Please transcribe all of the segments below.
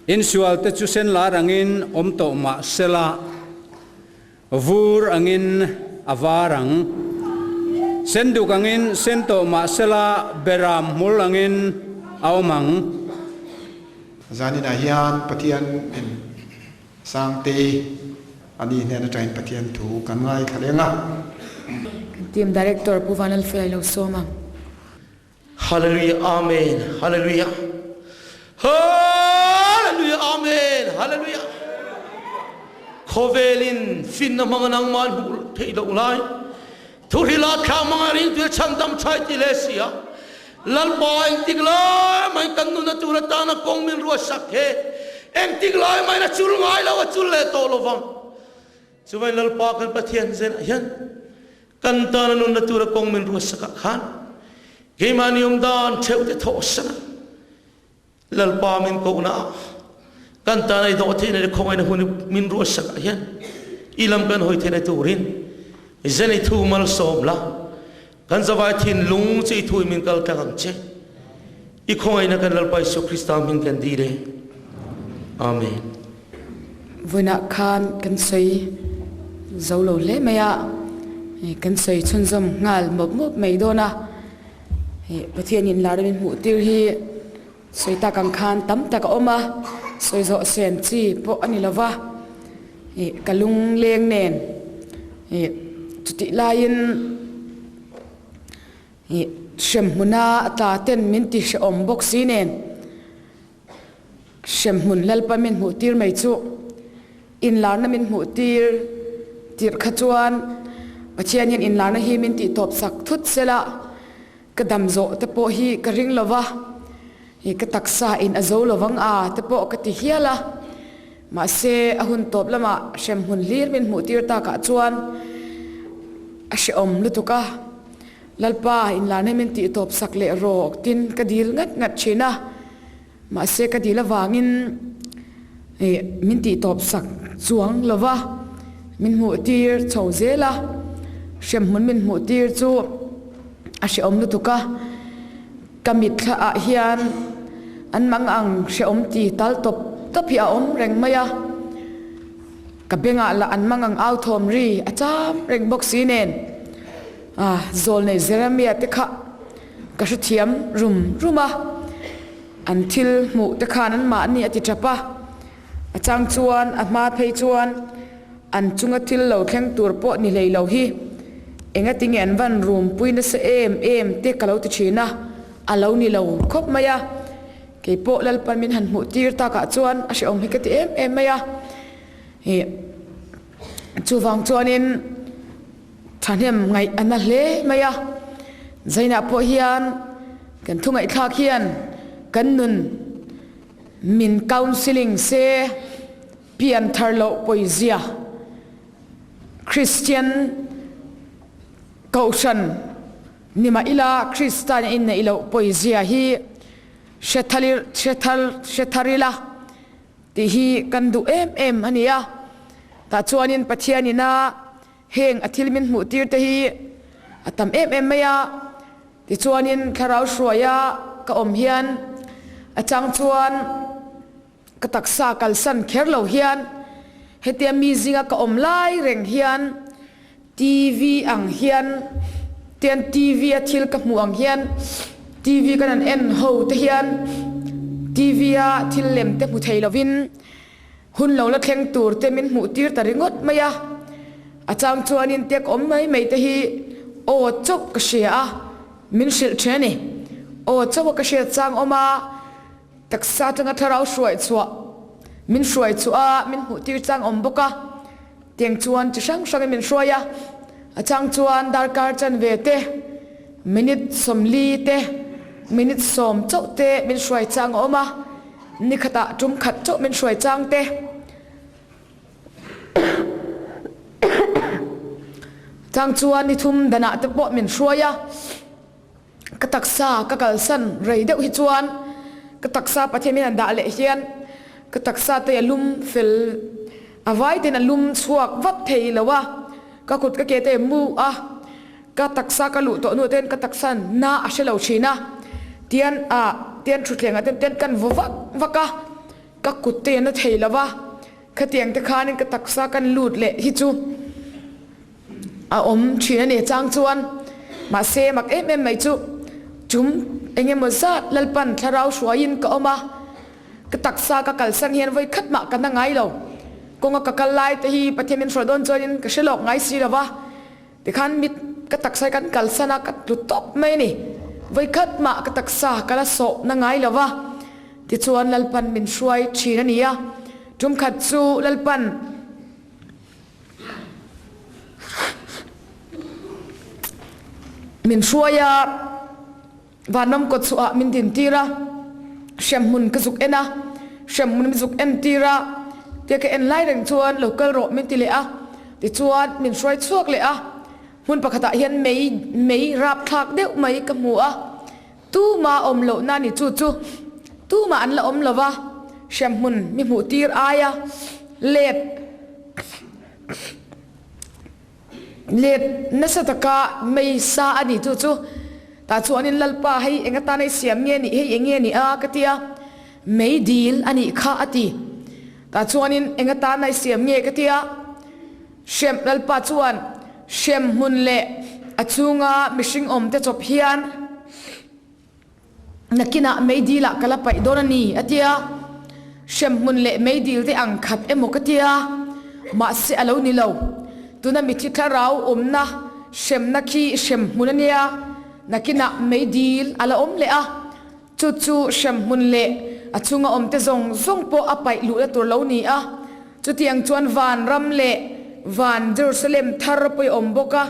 In sualte chu sen lar angin awm tawh mah sela, vur angin a var ang. Sen duk angin sen tawh mah sela, beram hmul angin a awm ang. Zaninah hian Pathian in Sangtei a ni hnen atangin Pathian thu kan ngaithla leng a. Kan team Director Pu Vanlalfela lo sawm ang. Hallelujah Amen Hallelujah Hallelujah Amen Hallelujah Khawvelin finna hmanga nangmah hmuh theih loh lai Thuhrila thla hmanga ringtu chhandam thai ti leh si a Lalpa engtik lai mai kan nuna tur atana kawng min ruatsak he engtik lai mai a chul ngai lo a chul leh tawh lovang Chuvai Lalpa kan Pathian zenah hian Kan tana nunna tura kawng min ruatsakah khan keimahni awm dan theuhte thawhsan a, Lalpa min kohna ah kan tana i dawh theihna leh khawngaihna hun min ruatsakah hian i lam kan hawi theihna turin zen i thu malsawm la, kan zavai thinlung chu i thu in min kal tlang ang che. I khawngaihna kan Lalpa Isua Krista hming kan dil e. Amen. Vawiinah khan kan sawi zo lo hle mai a, kan sawi chhunzawm nghal mawp mawp mai dawn a, Pathian in lar min hmuh tir hi sawi tak ang khan tam tak a awm a, sawi zawh sen chi pawh a ni lo va, ka lung leng nen chutih laiin. Ih, hremhmuna tla ten min ti hrehawm bawk si nen, hremhmun Lalpa min hmuh tir mai chu inlarna min hmuh tir tirh kha chuan Pathian hian inlarna hi min tih tawp sak thut sela ka dam zawh te pawh hi ka ring lo va, ih ka taksa in a zo lovang a te pawh ka ti hial a, mahse a hun tawp lamah hremhmun hlir min hmuh tir takah chuan a hrehawm lutuk a. Lalpa, inlarna min tih tawp sak leh rawk tin ka dil ngat ngat thin a, mahse ka dil avangin min tih tawp sak chuang lo va, min hmuh tir chho zel a, hremhmun min hmuh tir chu a hrehawm lutuk a, ka mitthla ah hian an mang ang hrehawm ti tal tawp tawp hi a awm reng mai a, ka bengah lah an mang ang au thawm ri a cham reng bawk si nen. A, Zawlnei Jeremia te kha ka hrethiam rum rum a, an thil hmuh te khan anmahni a ti tap a, a chang chuan a hma phei chuan an chunga thil lo thleng tur pawh ni hlei lo hi engatinge an van rum pui nasa em em te ka lo ti thin a, a lo ni lo khawp mai a, kei pawh Lalpan min han hmuh tir takah chuan a hrehawm hi ka ti em em mai a, ih chuvang chuanin. Thahnem ngaih a na hle mai a, Zainah pawh hian kan thu ngaihthlak hian kan nun min counselling se pian thar loh pawizia Christian Kohhran ni mah ila Kristan a inneih loh pawizia hi hre thar hre thar ila. Tih hi kan duh em em a ni a, tah chuanin Pathianin a heng a thil min hmuh tir te hi a tam em em mai a, tichuanin thlarau hruaia ka awm hian a chang chuan ka taksa kalsan kher lo hian hetia mi zinga ka awm lai reng hian TV ang hian tian TV a thil ka hmuh ang hian TV kan han en ho te hian TV a thil lem te hmu thei lovin hun lo la thleng tur te min hmuh tir ta ringawt mai a, a chang chuanin tek awm mai mai te hi aw chauh ka hria a, min hrilh thin a ni. Aw chauh a ka hriat chang awm a, taksa atanga thlarau hruai chhuah min hruai chhuah a min hmuh tir chang awm bawk a. Tiang chuan chi hrang hrangin min hruai a, a chang chuan darkar chanve te, minute 40 te, minute 10 chauh te min hruai chang a awm a, ni khatah tum khat chauh min hruai chang te. Chang chuan ni thum danah te pawh min hruai a, ka taksa ka kalsan rei deuh hi chuan ka taksa Pathian min han dah leh hian ka taksa te a lum fel a vai ten a lum chhuak vat thei lo a, ka kut ka ke te mu a, ka taksa ka luh tawh hnuah ten ka taksa na a hre lo thin a, tian ah tian thutthleng ah ten ten kan vaw vak vak a. Ka kut te na thei lo va, khatiang te khanin ka taksa kan lut leh hi chu a awm thin a ni chang chuan. Mahse mak em em mai chu chum eng emaw zat Lalpan thlarau hruaiin ka awm a, ka taksa ka kalsan hian vawi khat mah ka na ngai lo. Kawnga ka kal lai te hi Pathian min hruai dawn chuanin ka hre lawk ngai si lo va. Tikhan mit ka taksa hi kan kalsan a, ka tlu tawp mai a ni. Vawikhat mah ka taksa ka la sawh na ngai lo va, tichuan Lalpan min hruai thin a ni a. Tumkhat chu Lalpan min hruai a. Vanram kawtchhuah min din tir a, hremhmun ka zuk en a, hremhmun min zuk en tir a, tia ka en lai reng chuan lo kal rawh min ti leh a, tichuan min hruai chhuak leh a, hmun pakhatah hian mei mei rapthlak deuh mai ka hmu a, tuma awm lohna a ni chu chu, tuma an la awm lo va, hremhmun mi hmuh tir aia let. Let nasa taka mei sa a ni chu chu tah chuanin Lalpa hei eng atan ei siam nge nih hei eng nge nih a ka ti a, mei dil a nih kha a ti. Tah chuanin eng atan ei siam nge ka ti a, hrem Lalpa chuan hrem hmun leh a chhunga mihring awm te chawp hian Nakinah meidilah ka la paih dawn a ni, a ti a. Hremhmun leh meidil te ang khat emaw ka ti a, mahse a lo ni lo. Tuna mithi thlarau awmna hremna khi hremhmun a nia, nakinah meidil a la awm leh a, chu chu hremhmun leh a chhunga awmte zawng zawng pawh a paih luhna tur lo ni a. Chutiang chuan vanram leh van Jerusalem thar pawh i awm bawk a.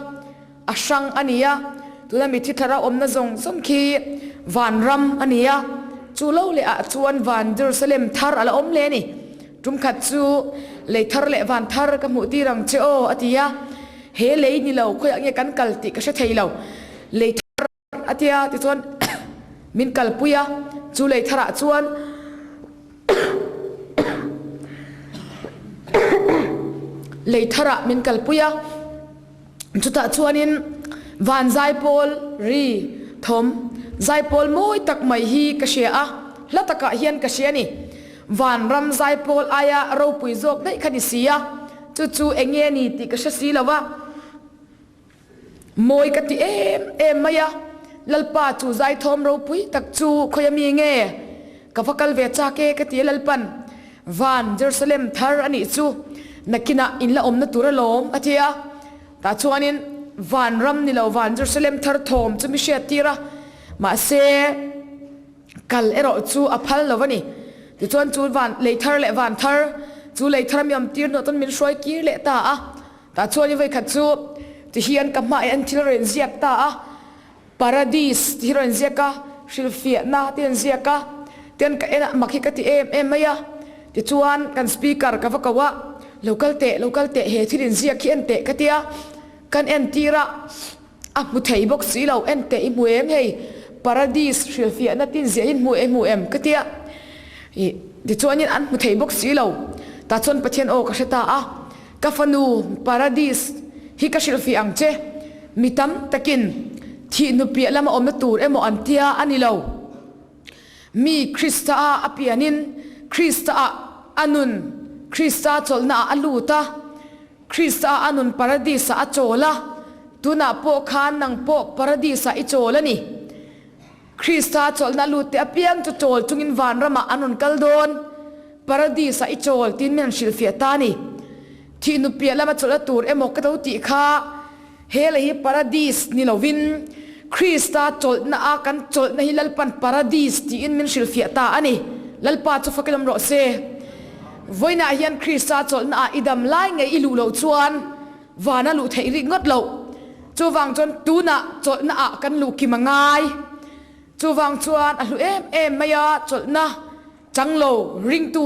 A hrang a ni a, tuna mithi thlarau awmna zawng zawng khi vanram a ni a, chu lo leh ah chuan van Jerusalem thar a la awm hle a ni. Tum khat chu lei thar leh van thar ka hmuh tir ang che aw a ti a, he lei ni lo khawiah nge kan kal tih ka hre thei lo, lei thar a ti a tichuan min kalpui a, chu lei tharah chuan lei tharah min kalpui a. Chutah chuanin van zaipawl ri thawm zaipawl mawi tak mai hi ka hria a, hla takah hian ka hria a ni. Vanram zaipawl aia ropui zawk daih kha ni si a, chu chu eng nge ni tih ka hre si lo va, mawi ka ti em em mai a, Lalpa chu zaithawm ropui tak chu khawi ami nge? Ka va kal ve chak e ka ti a Lalpan, Van Jerusalem thar a nih chu nakinah in la awmna tur alawm a ti a. Tah chuanin van ram ni lo van Jerusalem thar thawm chu mi hriat tir a, mahse kal erawh chu a phal lo a ni. Tichuan chu van lei thar leh van thar chu lei thar a mi awm tir hnuah chuan min hruai kir leh ta a. Tah chuanin vawikhat chu tihian ka hmaah hian thil rawn ziak ta a. Paradis tih hi rawn ziak a, hrilhfiahna te an ziak a, tian ka en a, mak hi ka ti em em mai a, tichuan kan speaker ka va ko a, lo kal teh, lo kal teh, he thil inziak hi en teh ka ti a, kan en tir a, a hmu thei bawk si lo, en teh i hmu em hei, Paradis hrilhfiahna te inziah hi hmu e hmu em ka ti a, ih tichuanin an hmu thei bawk si lo, tah chuan Pathian aw ka hre ta a, ka fanu Paradis hi ka hrilhfiah ang che. Mi tam takin thih hnupiah lama awmna tur emaw an tia a ni lo. Mi Krista-a a pianin Krista-ah a nun, Krista chawlhnaah a lut a, Krista-a a nun Paradis-ah a chawl a, tunah pawh khan nang pawh Paradis-ah i chawl a ni. Krista chawlhna lut te apiang chu chawl chungin vanramah an rawn kal dawn. Paradis-ah i chawl tiin min han hrilhfiah ta a ni. Thih nupiah lama chawlhna tur emaw ka lo tih kha he lei hi Paradis ni lovin Krista chawlhna a kan chawlhna hi Lalpan Paradis tiin min hrilhfiah ta a ni. Lalpa chu fakin awm rawh se. Vawiinah hian Krista chawlhna ah i dam lai ngei i luh loh chuan vana luh theih rik ngawt loh. Chuvang chuan tunah chawlhna ah kan luh kim a ngai. Chuvang chuan a hlu em em mai a chawlhna Chang lo, ringtu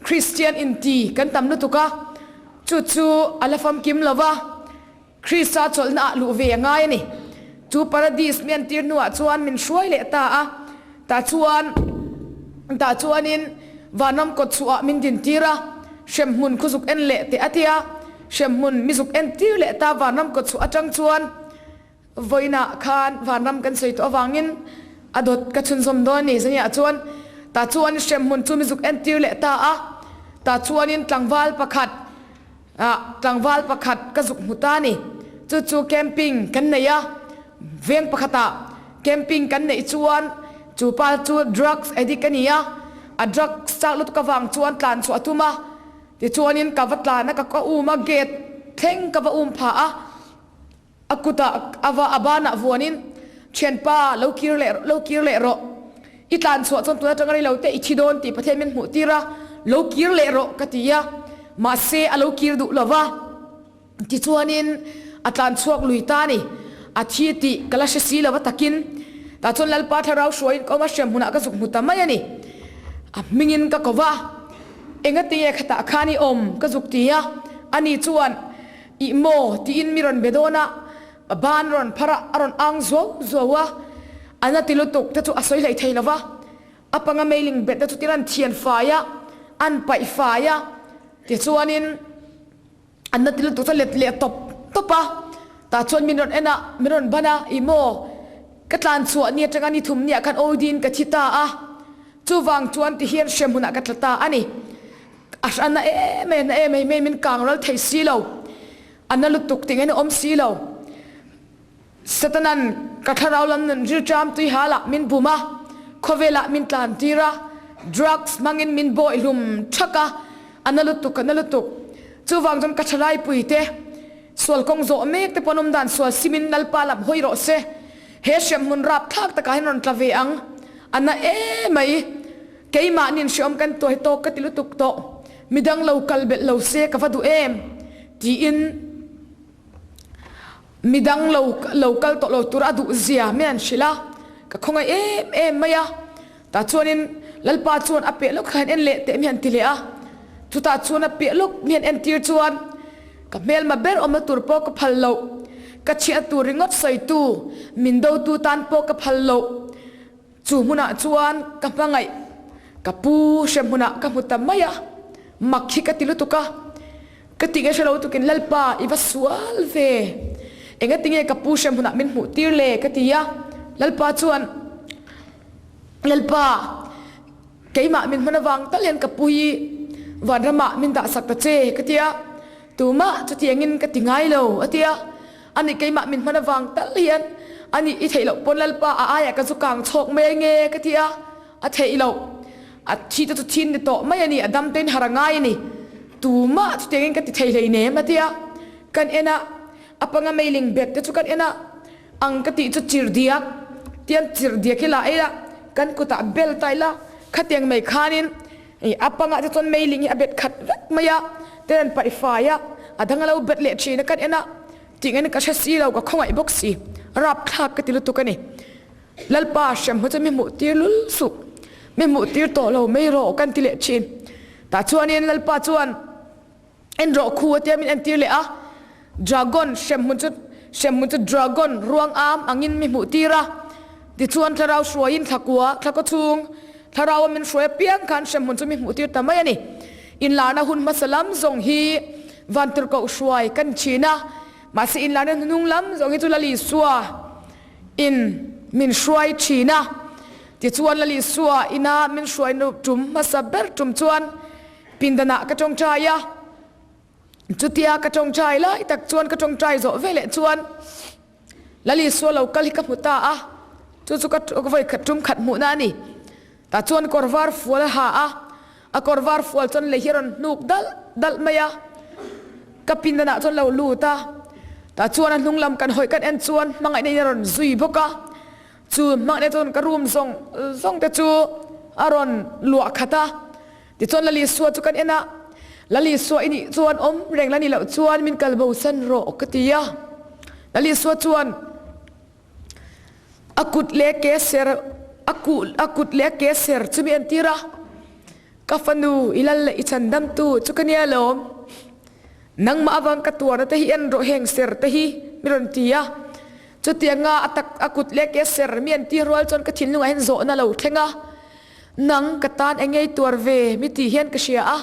Kristian inti kan tam lutuk a, chu chu a la famkim lo va, Krista chawlhna ah luh ve a ngai a ni. Chu Paradis mi an tir hnuah chuan min hruai leh ta a, tah chuan tah chuanin vanram kawt chhuah min din tir a, hremhmun khu zuk en leh teh a tia, hremhmun mi zuk en tir leh ta vanram kawt chhuah atang chuan Vawiinah khan vanram kan sawi tawh avangin a dawt ka chhunzawm dawn a ni. Zaniah chuan Tah chuan hremhmun chu mi zuk entir leh ta a, tah chuanin tlangval pakhat ah tlangval pakhat ka zuk hmu ta a ni. Chu chu camping kan nei a, veng pakhatah camping kan neih chuan chu pa chu drugs addict a ni a, a drugs chak lutuk avang chuan tlan chhuah a tum a, tichuanin ka va tlan a, ka ka um a, gate thleng ka va um phah a. A kutah a va a banah vuanin, Thianpa, lo kir leh lo kir leh rawh. I tlan chhuah chuan tun atanga rei lo te i thi dawn tih Pathian min hmuh tir a, lo kir leh rawh ka ti a. Mahse, a lo kir duh lo va. Tichuanin a tlan chhuak lui ta a ni. A thi tih ka la hre si lo va takin. Tah chuan Lalpa thlarau hruaiin ka awm a, hriam hmunah ka zuk hmu ta mai a ni. A hmingin ka ko va, Engatinge khatah khan i awm? ka zuk ti a. Ani chuan, Ih maw? tiin mi rawn be dawn a, a ban rawn phar a, a rawn ang zuau zuau a, a na ti lutuk te chu a sawi hlei thei lo va, a panga mailing bet te chu tin an thian fai a, an paih fai a, tichuanin a na ti lutuk chu a let leh tawp tawp a, tah chuan min rawn en a, min rawn ban a, ih maw? Ka tlan chhuah ni atanga ni thum niah khan Odin ka thi ta a, chuvang chuan ti hian hremhmunah ka tla ta a ni. A hran na em em na em em em in kang ral thei si lo, a na lutuk tih ngeiin a awm si lo. Satanan ka thlarau lam nun rilṭam tui halah min bum a, khawvelah min tlan tir a, drugs hmangin min bawih hlum ṭhak a, a na lutuk a na lutuk. Chuvang chuan ka ṭhalaipui te, sual kawng zawh mek te pawn awm dan sual simin Lalpa lam hawi rawh se. He hremhmun rapthlak takah hian rawn tla ve ang, a na emai. Keimahnin hreawm kan tuai tawk ka ti lutuk tawh, midang lo kal belh lo se ka va duh em? tiin midang lo lo kal tawh lo tur a duh zia min an hrilh a, ka khawngaih em em mai a. Tah chuanin Lalpa chuan a piah lawk kha han en leh teh mi han ti leh a, chutah chuan a piah lawk mi han entir chuan ka hmelma ber awmna tur pawh ka phal loh, ka chhiat tur ringawt sawitu min dotu tan pawh ka phal loh. Chu hmunah chuan ka hmangaih ka pu hre hmunah ka hmu ta mai a, mak hi ka ti lutuk a, ka tih nge hre lo tukin Lalpa i va sual ve, engati nge ka pu hre hmunah min hmuh tir le ka ti a, Lalpa chuan Lalpa keimah min hman avang tal hian ka pu hi vanramah min dahsak ta che ka ti a, tumah chutiangin ka ti ngai lo a ti a. Ani keimah min hman avang tal hian ani i theih loh pawn Lalpa a aiah ka zu kang chhawk mai ange ka ti a, a theih loh. A thi te chu thin ni tawh mai a ni, a dam tein har a ngai a ni. Tumah chutiangin ka ti thei hleinem a ti a, kan en a, a panga mailing bag te chu kan en a, ang ka tih chu chir diak tian chir diak hi la ei la, kan kutah bel ta ila, khatiang mai khanin A pangah te chuan meiling hi a bet khat vek mai a, ten an paih fai a, a dang a lo bet leh thin a kan en a, tih ngaihna ka hre si lo, ka khawngaih bawk si, rapthlak ka ti lutuk a ni. Lalpa hrem hmu chu mi hmuh tir lul suh, mi hmuh tir tawh lo mai rawh kan ti leh thin. Tah chuanin Lalpa chuan En rawh khu a tia min entir leh a, dragon hremhmun chu hremhmun chu dragon ruang am angin mi hmuh tir a, tichuan thlarau hruaiin thlakua thlakaw chhung thlarau a min hruai apiang khan hremhmun chu mi hmuh tir ta mai a ni. Inlarna hun hmasa lam zawng hi vantirhkoh hruai kan thin a, mahse inlarna hnung lam zawng hi chu Lal Isua in min hruai thin a, tichuan Lal Isua ina min hruai tum hmasa ber tum chuan Pindanah ka tawngtai a, chutia ka tawngtai lai tak chuan ka tawngtai zawh veleh chuan Lal Isua lo kal hi ka hmu ta a, chu chu ka vawi khat tum khat hmuhna a ni. Tah chuan kawr var fual a ha a, a kawr var fual chuan lei hi a rawn hnuk dalh dalh mai a, ka pindanah chuan lo lut a, tah chuan a hnung lam kan hawi kan en chuan hmangaihna in a rawn zui bawk a, chu hmangaihna chuan ka room zawng zawng te chu a rawn luah khat a. Tichuan Lal Isua chu kan en a, Lal Isua i nih chuan awm reng la nih loh chuan min kal bo san rawh ka ti a. Lal Isua chuan a kut leh ke ser a kuh a kut leh ke ser chu mi entir a, Ka fanu i lal leh i chhandamtu chu ka nia lawm. Nangmah avang ka tuarna te hi en rawh heng ser te hi mi rawn ti a. Chutianga a tak a kut leh ke ser mi entir rual chuan ka thinlungah hian zawhna lo thleng a. Nang ka tan eng ngei tuar ve mi tih hian ka hria a,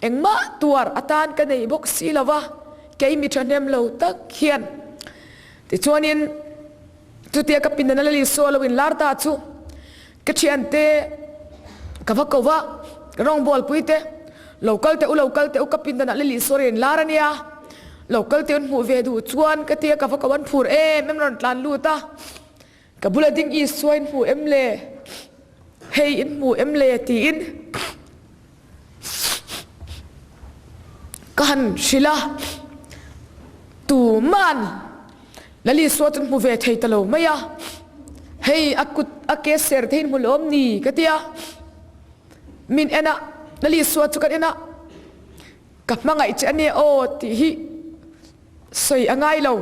engmah tuar atan ka nei bawk si lo va, kei mi thahnem lo tak hian. Tichuanin chutia ka pindan a Lal Isua lo inlar ta chu ka thiante. Ka va ko va, ka rawngbawlpui te, Lo kal teh u, lo kal teh u, ka pindanah Lily sawi in lar a nia, lo kal teh un hmuh ve duh chuan ka ti a, ka va ko an phur em em rawn tlan lut a, ka bula ding Isua in hmu em le, hei in hmu em le tiin ka han hrilh a, tuman Lali Isua chu an hmu ve thei ta lo mai a, hei a kut a ke ser te hi in hmu lawm ni ka ti a. Min en a, Lali Isua chu kan en a, ka hmangaih che a nia aw tih hi sawi a ngai lo.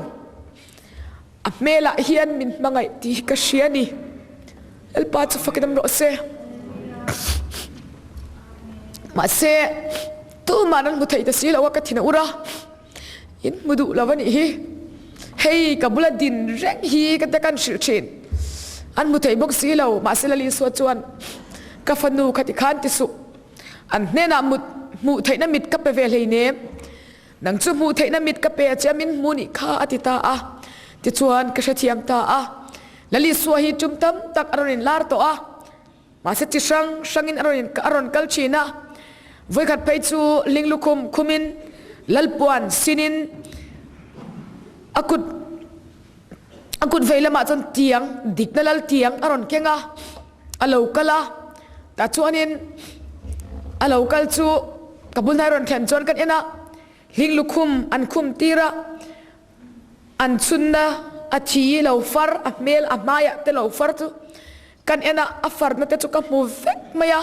A hmelah hian min hmangaih tih hi ka hria a ni. Lalpa chu fakin awm rawh se. Mahse, tuma'n an hmu thei ta si lo a, ka thin a ur a. In hmu duh lo a nih hi. Hei ka bula din reng hi ka te kan hrilh thin. An hmu thei bawk si lo, mahse Lal Isua chuan ka fanu kha tikhan ti suh. An hnenah mut hmuh theihna mit ka pe ve hleinem. Nang chu hmuh theihna mit ka pe che a min hmu nih kha a ti ta a. Tichuan ka hrethiam ta a. Lal Isua hi tum tam tak a rawn inlar tawh a. Mahse chi hrang hrangin a rawn a rawn kal thin a, vawikhat phei chu hling lukhum khumin Lalpuan sinin a kut a kut vei lamah chuan tiang dikna lal tiang a rawn keng a, a lo kal a, tah chuanin a lo kal chu ka bul hnai rawn thlen chuan kan en a, hling lukhum an khum tir a. An chhunna a thi lo far, a hmel a hmaiah te lo far chu kan en a, a farna te chu ka hmu vek mai a.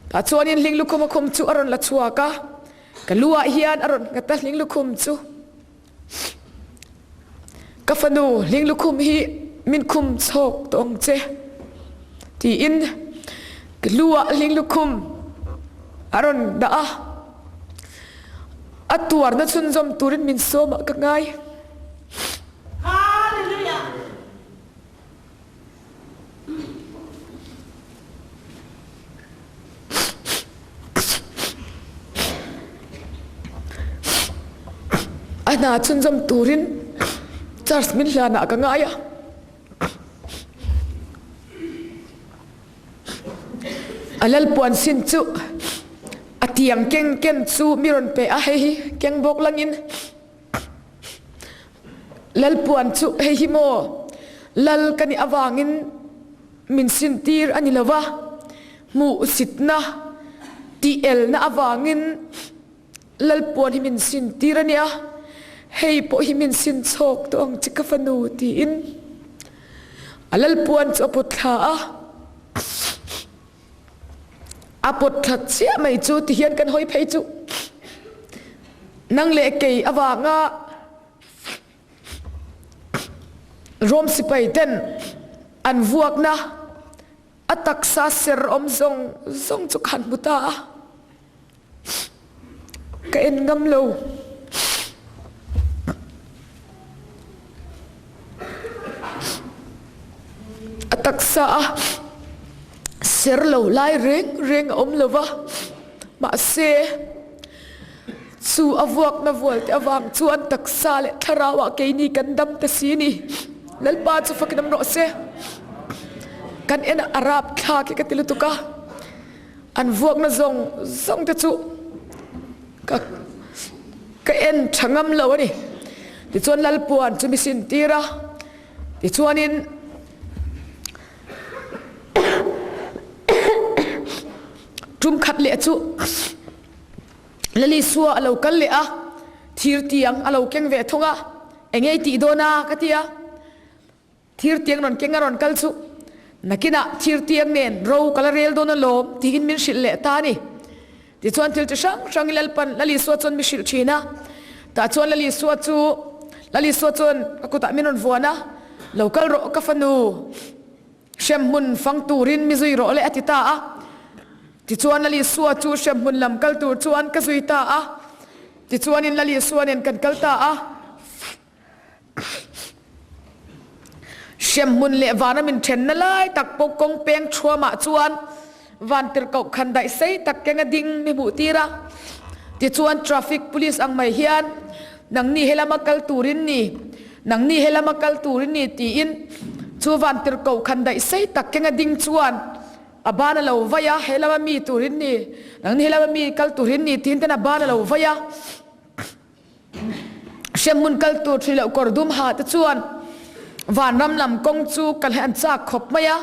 Tah chuanin hling lukhum a khum chu a rawn la chhuak a, ka lu ah hian a rawn nghat a hling lukhum chu. Ka fanu hling lukhum hi min khum chhawk tawh ang che tiin ka lu ah hling lukhum a rawn dah a. A tuarna chhunzawm turin min sawm ah ka ngai. Hallelujah. A hna chhunzawm turin church min hlan ah ka ngai a. A lalpuan sin chu a tiang keng ken chu mi rawn pe a, hei hi keng bawk langin lalpuan chu hei hi maw lal ka nih avangin min sin tir a ni lo va, hmuhsitna tih elna avangin Lalpuan hi min sin tir a nia, hei pawh hi min sin chhawk tawh ang che ka fanu tiin a Lalpuan chu a pawt thla a. A pawt thla chiah mai chu ti hian kan hawi phei chu nang leh kei avanga Rom sipai ten an vuakna a taksa ser awm zawng zawng chu khan hmu ta a. Ka en ngam lo. A taksa a ser lo lai reng reng a awm lo va, mahse chu a vuakna vual te avang chuan taksa leh thlarau ah keini kan dam ta si ni. Lalpa chu fakin awm rawh se. Kan en a rapthlak hi ka ti lutuk a. An vuakna zawng zawng te chu ka ka en tha ngam lo a ni. Tichuan Lalpuan chu mi sin tir a, tichuanin tum khat leh chu Lalisua a lo kal leh a, thir tiang a lo keng ve thung a, eng nge i tih dawn a ka ti a. Thir tiang rawn keng a rawn kal chu nakinah thir tiang nen ro ka la rel dawn alawm tiin min hrilh leh ta a ni. Tichuan thil chi hrang hrangin Lalpan Lal Isua chuan mi hrilh thin a. Tah chuan Lal Isua chu Lal Isua chuan ka kutah min rawn vuan a, Lo kal rawh ka fanu, hremhmun fang turin mi zui rawh le a ti ta a. Tichuan Lal Isua chu hremhmun lam kal tur chuan ka zui ta a. Tichuanin Lal Isua nen kan kal ta a. Hremhmun leh vana min thenna lai tak pawh kawng peng thuamah chuan vantirhkoh khan daih sei tak keng a ding mi hmuh tir a. Tichuan traffic police ang mai hian nangni helama kal turin ni, nangni helama kal turin ni tiin chu vantirhkoh khan daih sei tak keng a ding chuan. A ban a lo vai a, he lama mi tur in ni, nangni he lama mi kal tur in ni tiin ten a ban a lo vai a. Hremhmun kal tur thli loh kawr dum ha te chuan vanram lam kawng chu kal hi an chak khawp mai a,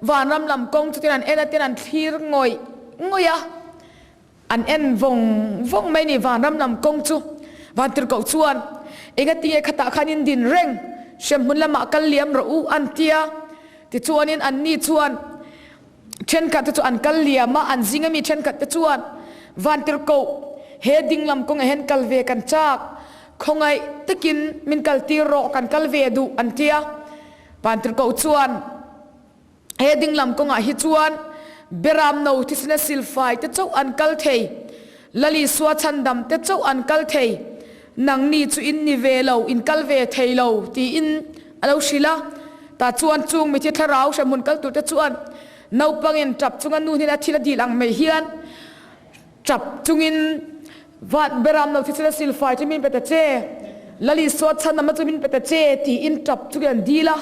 vanram lam kawng chu tin an en a, tin an thlir ngawih ngawih a, an en vawng vawng mai a ni vanram lam kawng chu. Vantirhkoh chuan, Engatinge khatah khan in din reng, hremhmun lamah kal liam rawh u an ti a, tichuanin anni chuan, Thenkhat te chu an kal liam a, an zing ami thenkhat te chuan Vantirhkoh he dinglam kawngah hian kal ve kan chak, khawngaih takin min kal tir rawh kan kal ve duh an ti a. Vantirhkoh chuan he dinglam kawngah hi chuan Beram no thisena silfai te chauh an kal thei, Lalisua chhandam te chauh an kal thei, nangni chu in ni ve lo, in kal ve thei lo tiin A lo hrilh a, tah chuan chung mithi thlarau hremhmun kal turte chuan naupangin tap chunga nu hnena thil a dil ang mai hian tap chungin Vat beram lo thisen a silfai chu min pe ta che, Lali suat chhanama chu min pe ta che tiin tap chungin an dil a.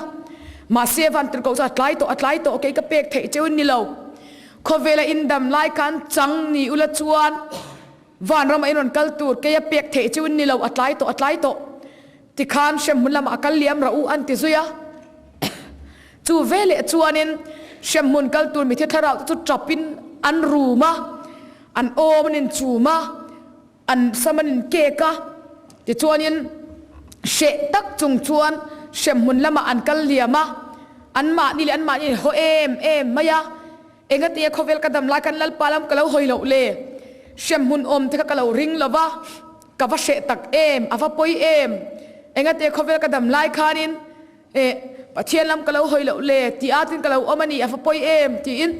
Mahse Vantirhkoh chu a tlai tawh, a tlai tawh, kei ka pek theih cheu ni lo. Khawvela indam lai khan chang ni ula chuan Vanramah in rawn kal tur kei a pek theih cheu ni lo, a tlai tawh, a tlai tawh. Tikhan hremhmun lamah a kal liam rah u an ti zui a. Chu veleh chuanin hremhmun kal tur mithi thlarau te chu tapin an rum a, an awm an inchum a, an sam an inkek a. Tichuanin hreh tak chung chuan hremhmun lamah an kal liam a, anmahni leh anmahni an haw em em mai a. Engatinge khawvel ka dam lai khan Lalpa lam ka lo hawi loh le? Hremhmun awm te kha ka lo ring lo va, ka va hreh tak em, a va pawi em? Engatinge khawvel ka dam lai khanin eh Pathian lam ka lo hawi loh le tih atin ka lo awm a ni, a va pawi em? tiin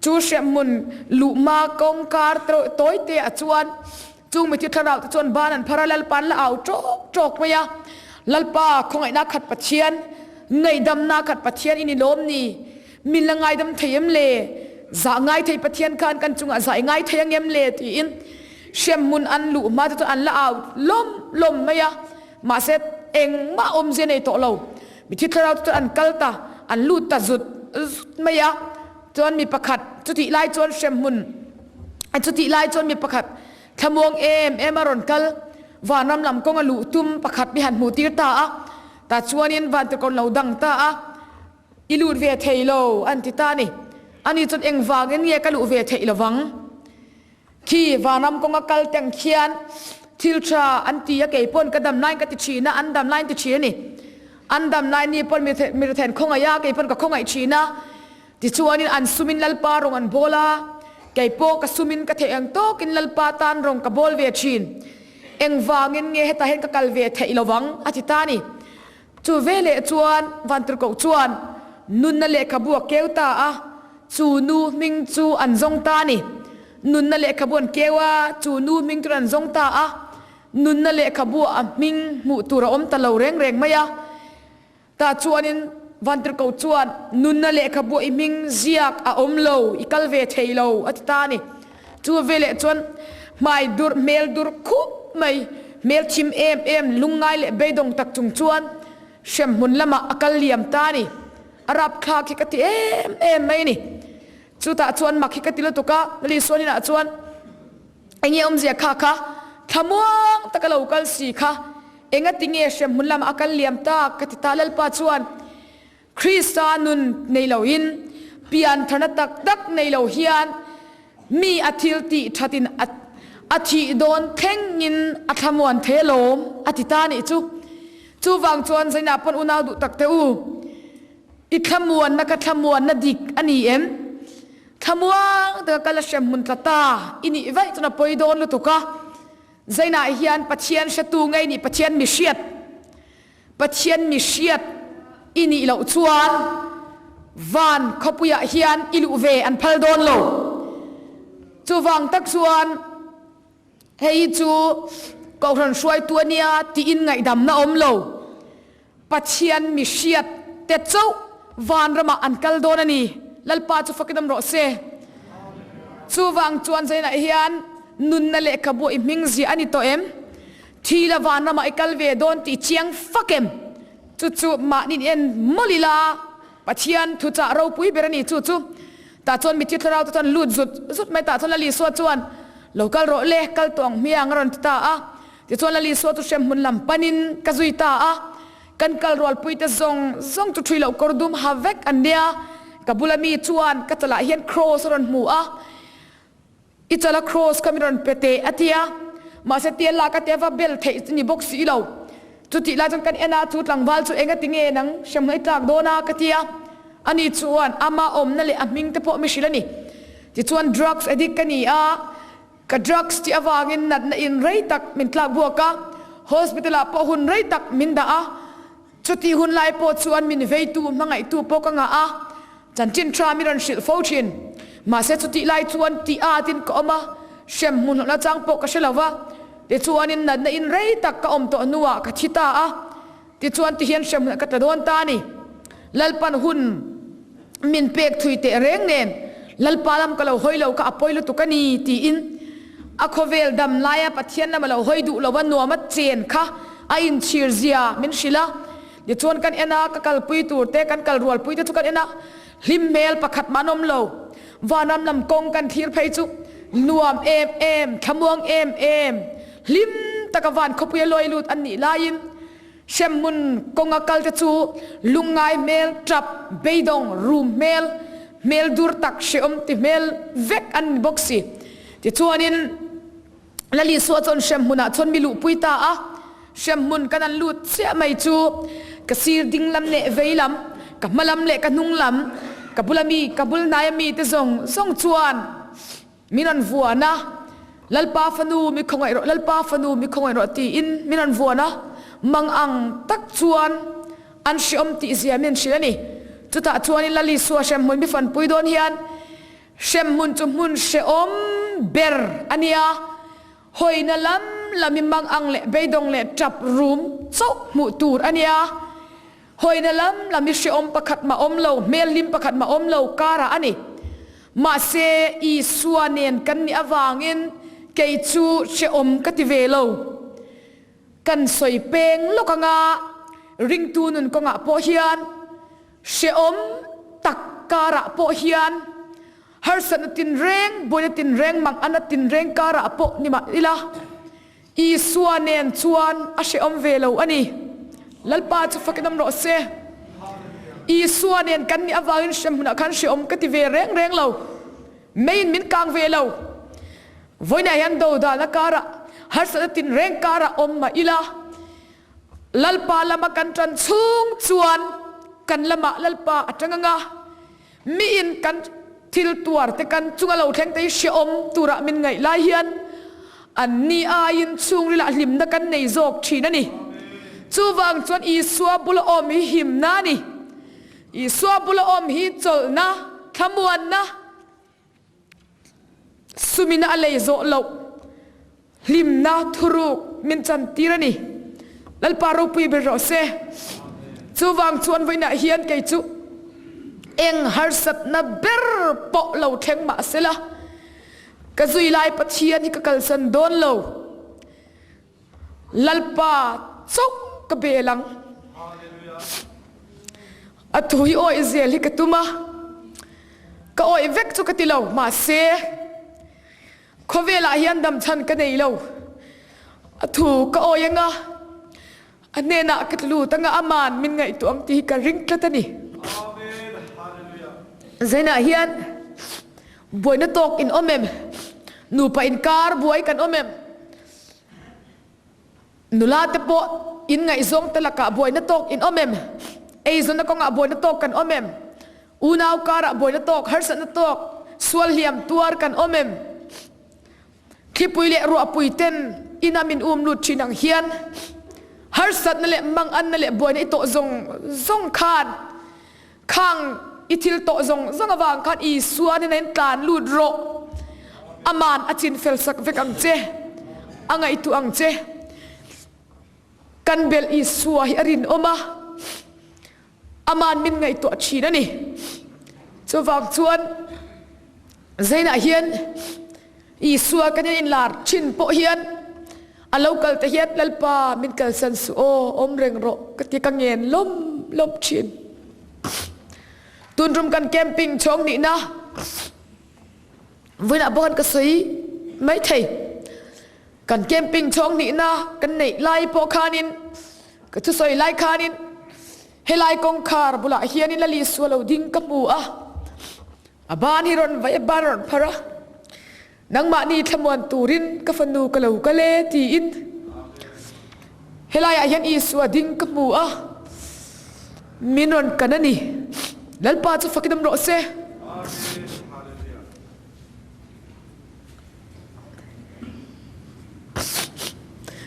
chu hremhmun luhma kawngkar tawi te ah chuan chung mithi thlarau te chuan ban an phar a, Lalpa an la au tawk tawk mai a, Lalpa khawngaihna khat Pathian, ngaihdamna khat Pathian i ni lawm ni? Min la ngaidam thei em le? Zah ngai thei Pathian khan kan chungah zah i ngai thei ang em le? tiin hremhmun an luh hma te chuan an la au lawm lawm mai a, mahse engmah awmzia nei tawh lo. Mithi thlarau te chuan an kal ta, an lut ta zut zut mai a, chuan mi pakhat chutih lai chuan hremhmun chutih lai chuan mi pakhat thlamuang em em a rawn kal, vanram lam kawnga luh tum pakhat mi han hmuh tir ta a, tah chuanin vantirhkoh lo dang ta a. I lut ve thei lo, an ti ta a ni. Ani chuan engvangin nge ka luh ve theih lovang? Khi vanram kawnga kal teng khian thil tha an ti a, kei pawn ka dam laiin ka ti thin a, an dam laiin ti thin a ni. An dam lai ni pawn mi rithen khawngaih a, kei pawn ka khawngaih thin a. Tichuanin an sumin Lalpa rawng an bawl a, kei pawh ka sumin ka theih ang tawkin Lalpa tan rawng ka bawl ve thin. Engvangin nge hetah hian ka kal ve theih lovang? a ti ta a ni. Chu veleh chuan Vantirhkoh chuan nunna lehkhabu a keu ta a, chu nu hming chu an zawng ta a ni. Nunna lehkhabu an keu a, chu nu hming chu an zawng ta a. Nunna lehkhabu a hming hmuh tur a awm ta lo reng reng mai a. Tah chuanin Vantirhkoh chuan nunna lehkhabu i hming ziak a awm lo, i kal ve thei lo a ti ta a ni. Chu veleh chuan hmai dur, hmel dur khup mai, hmel thim em em, lungngai leh beidawng tak chung chuan hremhmun lamah a kal liam ta a ni. A rapthlak hi ka ti em em mai a ni. Chutah chuan mak hi ka ti lutuk a, Lisuan inah chuan enge awmzia kha kha thlamuang taka lo kal si kha engati nge hremhmun lamah a kal liam tak ka ti ta. Lalpa chuan Krista nun nei loin, piantharna tak tak nei lo hian mi a thil tih thatin a thih dawn thlengin a thlamuan thei alawm a ti ta nih chu. Chuvang chuan Zainah pawn unau duh tak teh u, i thlamuanna kha thlamuanna dik a ni em? Thlamuang taka kal a hrem hmun tla ta i nih vaih chuan a pawi dawn lutuk a. Zainah hian Pathian hretu ngei nih Pathian mihriat Pathian mi hriat i nih loh chuan van khawpuiah hian i luh ve an phal dawn lo. Chuvang tak chuan hei hi chu Kohhran hruaitu a nia tiin ngaihdamna awm lo. Pathian mi hriat te chauh vanramah an kal dawn a ni. Lalpa chu fakin awm rawh se. Chuvang chuan zainah hian nunna lehkhabu i hming ziah a ni tawh em? Thi la vanramah i kal ve dawn tih chiang fak em? Chu chu mahni in en mawlh ila, Pathian thuchah ropui ber a ni chu chu. Tah chuan mitthi thlarau te chuan lut zut zut mai tah chuan Lal Isua chuan, Lo kal rawh le, kal tawh ang hmiang a rawn ti ta a. Tichuan Lal Isua chu hremhmun lam panin ka zui ta a. Kan kal rualpui te zawng zawng chu ṭhui loh kawr dum ha vek an nia. Ka bula mi chuan ka chalah hian kraws a rawn hmu a. I chala kraws kha min rawn pe teh a ti a. Mahse tial lak a tia va bel theih chu ni bawk si lo. Chutih lai chuan kan en a, chu tlangval chu enga ti nge nang hremhmun i tlak dawn a ka ti a. Ani chuan ama awmna leh a hming te pawh mi hrilh a ni. Tichuan drugs addict ka ni a. Ka drugs tih avangin natna in rei tak min tlak buak a, hospital ah pawh hun rei tak min dah a, chutih hun lai pawh chuan min veitu hmangaihtu pawh ka ngah a, chanchin tha min rawn hrilh fo thin. Mahse chutih lai chuan tih at in ka awm a, hrem hmun hlawhna chang pawh ka hre lo va, tichuanin natna in rei tak ka awm tawh hnuah ka thi ta a, Tichuan tihian hremhmunah ka tla dawn ta a ni. Lalpan hun min pek thui teh reng nen Lalpa lam ka lo hawi lo kha a pawi lutuk a ni tiin a khawvel dam laia Pathian lam a lo hawi duh lova nuam a chen kha a inchhir zia min hrilh a. Tichuan kan en a, ka kalpui tur te, kan kal rualpui te chu kan en a, hlim hmel pakhat mah an awm lo. Vanram lam kawng kan thlir phei chu nuam em em, thlamuang em em, hlim taka van khawpuia lawi lut an nih laiin hremhmun kawnga kal te chu lungngai hmel, tap, beidawng, rum hmel, hmel dur tak, hrehawm ti hmel vek an ni bawk si. Tichuanin Lal Isua chuan hremhmunah chuan mi luhpui ta a, hremhmun kan an lut chiah mai chu ka sir ding lam leh vei lam, ka hma lam leh ka hnung lam, ka bula mi, ka bul hnaia mi te zawng zawng chuan min rawn vuan a, Lalpa fanu mi khawngaih rawh, Lalpa fanu mi khawngaih rawh tiin min rawn vuan a, mang ang tak chuan an hreawm tih zia min hrilh a ni. Chutah chuanin Lal Isua hremhmun mi fanpui dawn hian Hremhmun chu hmun hrehawm ber a nia, hawina lam lam i mang ang leh beidawng leh tap rum chauh hmuh tur a nia. Hawina lam lam i hrehawm pakhat mah awm lo, hmel hlim pakhat mah awm lo karah a ni. Mahse, Isua nen kan nih avangin kei chu hrehawm ka ti ve lo. Kan sawi peng lawk anga ringtu nun kawngah pawh hian Hrehawm tak karah pawh hian harsatna tinreng, buaina tinreng, manganna tinreng karah pawh ni mah ila, Isua nen chuan a hrehawm ve lo a ni. Lalpa chu fakin awm rawh se. Isua nen kan nih avangin hremhmunah khan hrehawm ka ti ve reng reng lo. Meiin min kang ve lo. Vawiinah hian dodalna karah, harsatna tinreng karah awm mah ila, Lalpa lama kan ṭan chhung chuan kan lamah Lalpa a ṭang ang a, miin kan thil tuar te kan chunga lo thleng te hi hrehawm turah min ngaih lai hian anni aiin chhungrilah hlimna kan nei zawk ṭhin a ni. Chuvang chuan Isua bula awm hi himna a ni. Isua bula awm hi chawlhna, thlamuanna, Sumina a lei zawh loh hlimna thuruk min chantir a ni. Lalpa ropui ber rawh se. Chuvang chuan vawiinah hian kei chu eng harsatna ber pawh lo thleng mah sela, ka zui lai Pathian hi ka kalsan dawn lo. Lalpa chauh ka bel ang. A thu hi awih zel hi ka tum a, ka awih vek chu ka ti lo, mahse khawvelah hian damchhan ka nei lo. A thu ka awih anga, a hnenah ka tlu lut anga aman min ngaihtuah ang tih hi ka ring tlat a ni. Zainah hian buaina tawk in awm em? Nupa inkar buai kan awm em? Nula te pawh in ngaihzawng te lakah buaina tawk in awm em? Eizawnna kawngah buaina tawk kan awm em? Unau karah buaina tawk, harsatna tawk, sual hliam tuar kan awm em? Thlipui leh ruahpui ten ina min um lut thin ang hian harsatna leh manganna leh buaina i tawh zawng zawng khan Khang i thil tawh zawng zawng avang khan Isua hnena in tlan lut rawh. Aman a chin fel sak vek ang che, a ngaihtuah ang che. Kan belh Isua hi a rinawm a, Aman min ngaihtuah thin a ni. Chuvang chuan Zainah hian Isua kan in inlar thin pawh hian a lo kal te hian Lalpa min kalsan suh aw, awm reng rawh ka ti ka ngen lawm lawm thin. Tunrum kan camping chhawng nihna. Vawiinah pawh khan ka sawi mai thei. Kan camping chhawng hnihna kan neih lai pawh khanin ka thusawi lai khanin helai kawngkhar bulah hianin Lali Sualo ding ka hmu a, a ban hi rawn vaih a ban rawn phar a, nangmahni thlamuan turin ka fanu ka lo kal e tiin helaiah hian Isua ding ka hmu a, min rawn kan a ni. Lalpa chu fakin awm rawh se.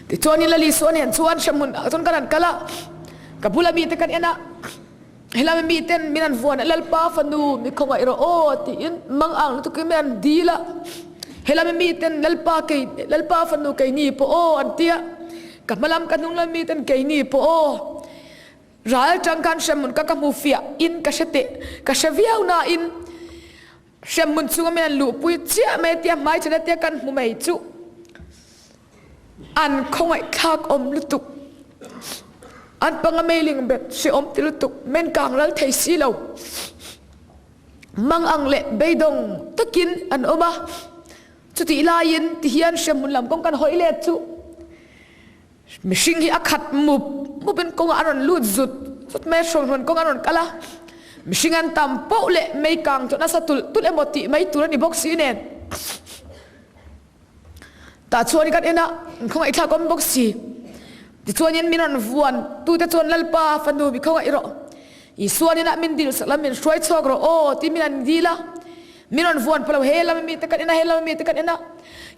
Tichuanin Lali Suan hian chuan hremhmun ah chuan kan han kal a, ka bula mite kan en a, helama miten min han vuan a, Lalpa fanu mi khawngaih rawh aw tiin mang ang lutukin min han dil a, helama miten Lalpa kei Lalpa fanu keini pawh aw an ti a, ka hmalam ka hnunglam miten keini pawh aw. Ral tang khan hremhmun ka ka hmu fiah in ka hre teh ka hre viau nain Hremhmun chunga min an luhpui chiah mai tia hmai chhan atia kan hmu mai chu an khawngaihthlak awm lutuk. An panga meiling bet hrehawm ti lutuk men kang ral thei si lo. Mang ang leh beidawng takin an awm a, chutih laiin tihian hremhmun lam kawng kan hawi let chu Mihring hi a khat mup mup in kawngah a rawn lut zut zut mai a, hrawnhrawn kawng a rawn kal a, mihring an tam poh leh mei kang chu nasa tulh tulh emaw tih mai tur a ni bawk si nen. Tah chuan kan en a, an khawngaihthlak awm bawk si. Tichuanin min rawn vuan tute chuan Lalpa fanu mi khawngaih rawh, Isuan inah min dil sak la min hruai chhuak rawh aw tih min an dil a. Min rawn vuan pawh lo, he lama mite kan en a, he lama mite kan en a,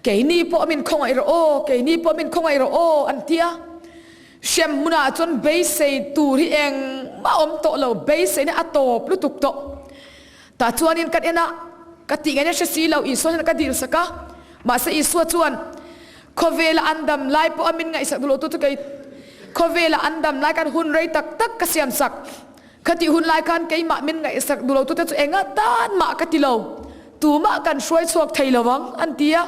keini pawh min khawngaih rawh aw, keini pawh min khawngaih rawh aw an ti a. Hrem hmunah chuan beisei tur hi engmah awm tawh lo, beiseina a tawp lutuk tawh. Tah chuanin kan en a, ka tih ngaihna hre si lo, Isua hian ka dil sak a, mahse Isua chuan khawvela an dam lai pawha min ngaihsak duh loh tu chu kei khawvela an dam lai khan hun rei tak tak ka siam sak. Khatih hun lai khan keimah min ngaihsak duh lotute chu enga tan mah ka ti lo, tumah kan hruai chhuak thei lo ang, an ti a.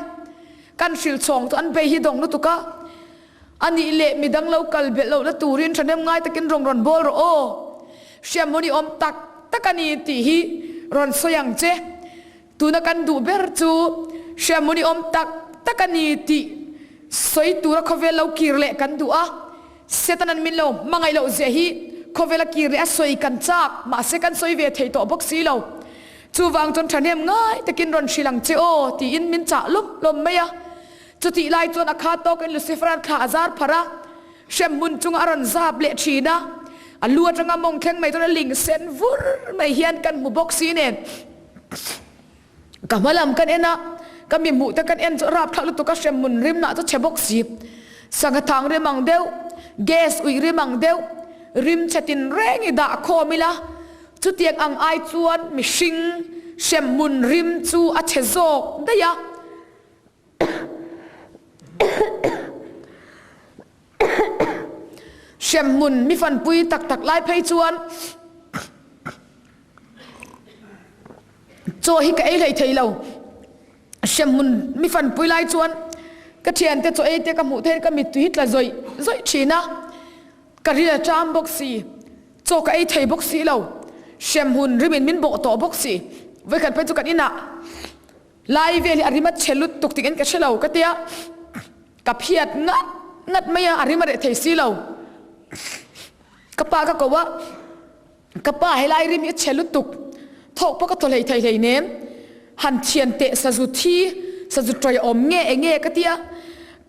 Kan hrilh chhawng chu an bei hi dawng lutuk a, a nih leh midang lo kal belh lohna turin thahnem ngai takin rawn rawn bawl rawh aw, hriamhmun i awm tak tak a ni tih hi rawn sawi ang che. Tuna kan duh ber chu hriamhmun i awm tak tak a ni tih sawi tura khawvel lo kir leh kan duh a, Setanan min lo hmangaih loh zia hi khawvela kir leh a sawi kan chak, mahse kan sawi ve thei tawh bawk si lo. Chuvang chuan thahnem ngai takin rawn hrilh ang che aw tiin min chah lawm lawm mai a. Chutih lai chuan a kha tawkin Lucifer-a'n thla a zar pharh a, hremhmun chungah a rawn zap leh thin a, a lu atanga mawng thleng mai chuan a ling sen vur mai hian kan hmu bawk si nen. Ka hma lam kan en a, ka mi hmuh te kan en chu a rapthlak lutuk a, hremhmun rimna chu chhe bawk si. Sangha thang rim ang deuh, gas uih rim ang deuh, rim chhe tin reng i dah khawm ila, chutiang ang ai chuan mihring hremhmun rim chu a chhe zawk daih a. Hremhmun mi fanpui tak tak lai phei chuan Chaw hi ka ei hlei thei lo. Hremhmun mi fanpui lai chuan ka thiante chaw ei te ka hmuh theih ka mittui hi tla zawih zawih thin a, ka ril a ṭam bawk si, chaw ka ei thei bawk si lo, hremhmun rimin min bawh tawh bawk si. Vawikhat phei chu kan inah lai vel hi a rim a chhe lutuk tiin ka hre lo ka tia, ka phiat ngat ngat mai a, a rim a reh thei si lo. Ka pa ka ko a. Ka pa helai rim hi a chhe lutuk, thawk pawh ka thaw hlei thei hleinem, han thian teh sazu thi, sazu tawih awm nge eng nge ka tia,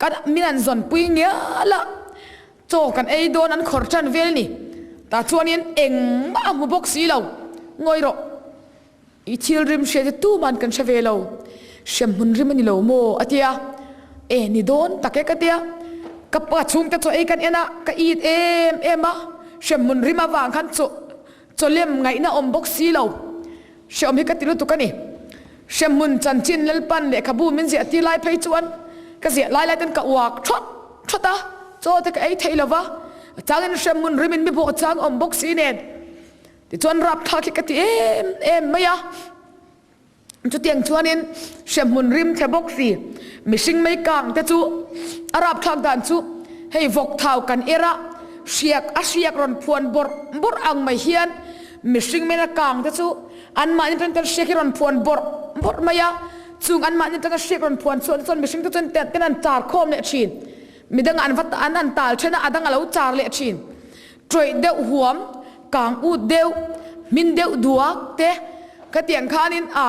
ka min an zawn pui ngial a, chaw kan ei dawn an khawr tan vel ni, tah chuanin engmah a hmu bawk si lo, ngawi rawh. I thil rim hriat hi tuman kan hre ve lo, hremhmun rim a ni lo maw? a ti a, E ni dawn tak e ka ti a, ka pa chhungte chaw ei kan en a, ka it em em a, hremhmun rim avang khan chaw chaw lem ngaihna awm bawk si lo, hreawm hi ka ti lutuk a ni. Hremhmun chanchin Lalpan lehkhabu min ziah tir lai phei chuan ka ziah lai lai ten ka uak thawt thawt a, chaw te ka ei thei lo va, a changin hremhmun rimin mi bawh chang awm bawk si nen. Tichuan rapthlak hi ka ti em em mai a, chutiang chuanin hremhmun rim thle bawk si, mihring mei kang te chu a rapthlak dan chu hei vawk thau kan er a, hriak a hriak rawn phuan bawrh bawrh ang mai hian mihring mei na kang te chu Anmahni atangin ten hriak hi rawn phuan bawrh bawrh mai a, chung anmahni atanga hriak rawn phuan chhuah te chuan mihring te chuan ten an char khawm leh thin. Midangah an va an an tal then a, a dang a lo char leh thin. Tawih deuh huam, kang ut deuh, hmin deuh duak te khatiang khanin a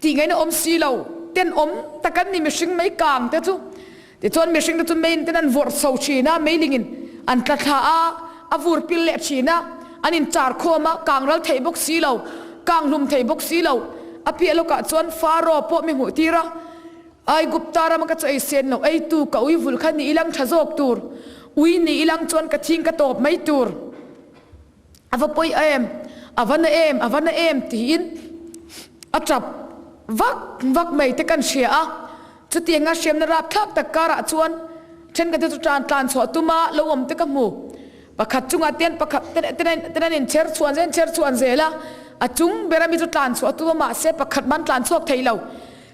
tih ngaihna awm si lo. Tenawm tak an ni mihring mei kang te chu. Tichuan mihring te chu meiin ten an vawrh chho thin a, meilingin an tla thla a, a vur pil leh thin a, an in char khawm a, kang ral thei bawk si lo, kang hlum thei bawk si lo. A piah lawkah chuan Faro pawh mi hmuh tir a, Aigupta rama ka chu ei sen lo, eitu ka ui vulh kha ni ilang tha zawk tur, ui ni ilang chuan ka thing ka tawp mai tur. A va pawi em, a va na em, a va na em tiin a tap vak vak mai te kan hria a. Chutianga hriamna rapthlak tak karah chuan thenkhat te chu tan tlan chhuah tuma lo awm te ka hmu. Pakhat chungah ten pakhat ten an inchher chhuan zel inchher chhuan zel a, a chung ber ami chu tlan chhuah a tum a mahse pakhat man tlan chhuak thei lo.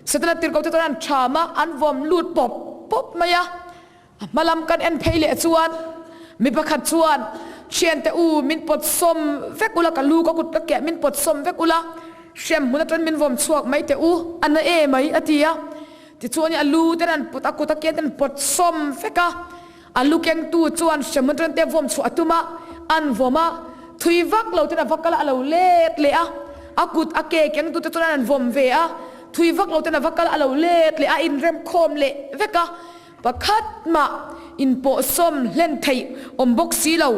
Setana tirhkoh te chuan an ṭham a, an vawm lut pawp pawp mai a. A hma lam kan en phei leh chuan mi pakhat chuan, Thiante u, min pawt sawm vek ula, ka lu ka kut ka keh min pawt sawm vek ula, hrem hmun atang min vawm chhuak mai teh u, a na e mai, a ti a. Tichuan a lu ten an pawt, a kut a kian ten an pawt sawm vek a. A lu kengtu chuan hrem hmun atang te vawm chhuah a tum a, an vawm a, thui vak lo ten a va kal a, a lo let leh a. A kut a ke kengtu te chuan an vawm ve a, thui vak lo ten a va kal a, a lo let leh a, a inrem khawm leh vek a. Pakhat mah inpawhsawm hlen theih awm bawk si lo,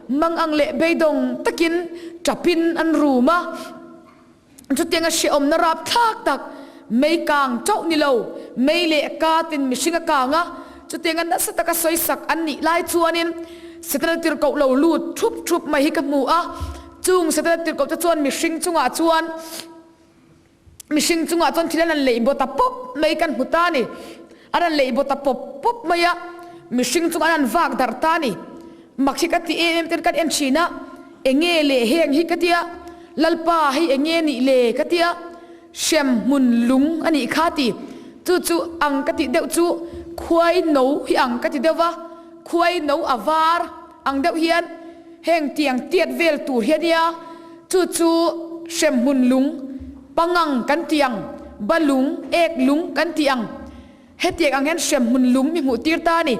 mang ang leh beidawng takin tapin an rum a. Chutianga hrehawmna rapthlak tak, mei kang chauh ni lo, mei leh katin mihring a kang a, chutianga nasa taka sawisak an nih lai chuanin Setana tirhkoh lo lut thup thup mai hi ka hmu a. Chung Setana tirhkoh te chuan mihring chungah chuan, Mihring chungah chuan thil an rawn leih baw ta pawp mai kan hmu ta a ni. An rawn leih baw ta pawp pawp mai a, mihring chungah an rawn vak darh ta a ni. Mak hi ka ti em em ten kan en thin a, enge le heng hi ka ti a, Lalpa hei enge nih le ka ti a, hrem hmun lung a nih kha ti. Chu chu ang ka tih deuh chu khuai no hi ang ka ti deuh va, khuai no a var ang deuh hian heng tiang tiat vel tur hi a nia. Chu chu hremhmun lung, pangang kan tih ang, ba lung, ek lung kan tih ang. Hetiang ang hian hremhmun lung mi hmuh tir ta a ni.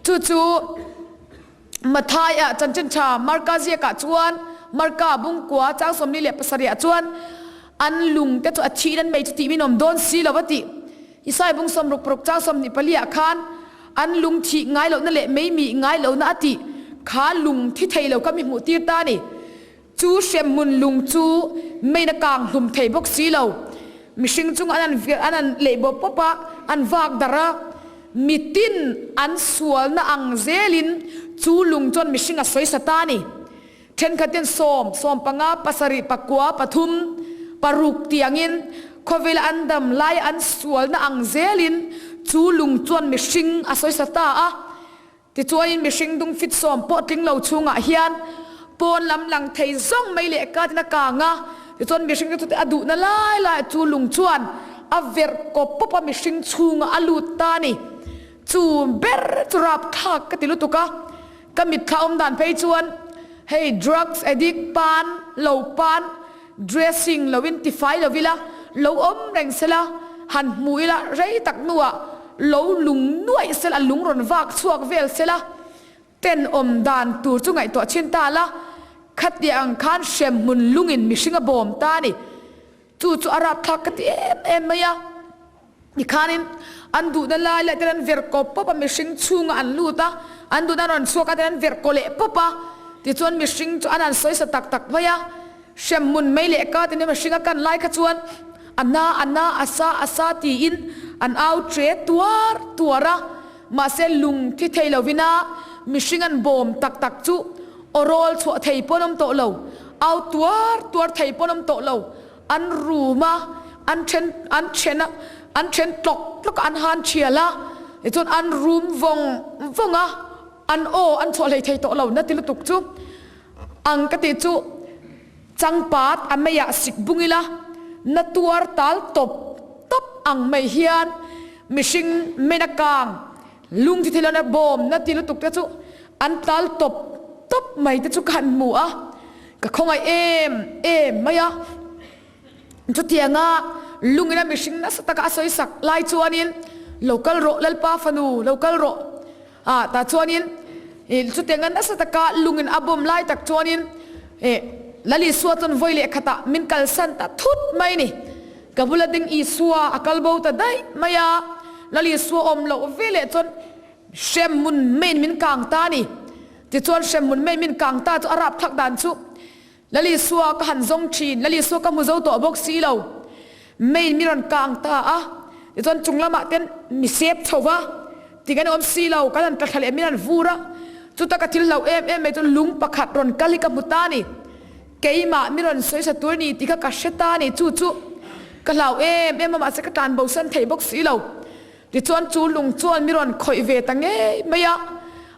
Chu chu Matthai-ah chanchin tha Marka ziakah chuan Marka bungkua chang 47 ah chuan an lung te chu a thihin an mei chu tih min awm dawn si lo a tih. Isai bung 66 chang 24 ah khan an lung thih ngai lohna leh mei mih ngai lohna a tih kha lung thi thei lo kha mi hmuh tir ta a ni. Chu hremhmun lung chu meiin a kang hlum thei bawk si lo. Mihring chung an an an leih bawp pawp a, an vak darh a. Mitin an sualna ang zelin chu lung chuan mihring a sawisa ta a ni. Thenkhatin sawm, 15, 7, 9, 3, 6 tih angin khawvela an dam lai an sualna ang zelin chu lung chuan mihring a sawisa ta a. Tichuanin mihring dung fit sawm pawh tling lo chhungah hian pawn lam lang thei zawng mai leh katin a kang a, tichuan mihring te chute a duhna lai laiah chu lung chuan a verh kawp pawp a mihring chhungah a lut ta a ni. Chu ber chu rapthlak ka ti lutuk a, ka mitthla awm dan phei chuan hei drugs addict pan lo pan dressing loin tifai lo ila lo awm reng sela han hmu ila rei tak hnuah lo lung nuaih sela a lung rawn vak chhuak vel sela tenawm dan tur chu ngaihtuah chhin ta la khatiang ang khan hremhmun lungin mihring a bawm ta a ni. Chu chu a rapthlak ka ti em em mai a. Tikhanin an duhna lai leh ten an verh kawp pawp a, mihring chhungah an lut a, an duhna an rawn chhuak a ten an verh kaw leh pawp a, tichuan mihring chu an han sawisa tak tak mai a, hremhmun mei leh ka tih mihring a kan lai kha chuan a na a na a sa a sa tiin an au tre tuar tuar a, mahse lung thi thei lovin a mihring an bawm tak tak chu aw rawl chhuah thei pawn awm tawh lo, au tuar tuar thei pawn awm tawh lo. An rum a, an then an then a, an then tlawk tlawk a, an han thial a, tichuan an rum vawng vawng a, an aw an chhuah hlei thei tawh lo na ti lutuk chu ang ka tih chu changpat a meiah sik bung ila na tuar tal tawp tawp ang mai hian mihring mena kang lung thi thil a bawm na ti lutuk te chu an tal tawp tawp mai te chu ka han hmu a. Ka khawngaih em em mai a. Chutianga lungin a mihring nasa taka a sawi sak lai chuanin, Lo kal rawh, Lalpa fanu, lo kal rawh. Ah, tah chuanin chutianga nasa taka lungin a bawm lai tak chuanin Lal Isua chuan vawi leh khatah min kalsan ta thut mai ni. Ka bula ding Isua a kal bo ta daih mai a, Lal Isua awm loh ve leh chuan hremhmun meiin min kang ta a ni. Tichuan hremhmun mei min kang ta chu a rapthlak dan chu Lal Isua ka han zawng thin, Lal Isua ka hmu zo tawh bawk si lo. Meiin mi rawn kang ta a, tichuan chung lamah ten mi sep chho va, ti kan awm si lo, kan han tla thla leh min han vur a, chuta ka thil hlauh em em mai chu lung pakhat rawn kal hi ka hmu ta a ni. Keimah mi rawn sawi sa tur ni tih kha ka hre ta a ni, chu chu ka hlau em em a, mahse ka tlan bosan thei bawk si lo. Tichuan chu lung chuan mi rawn khawih ve ta ngei mai a,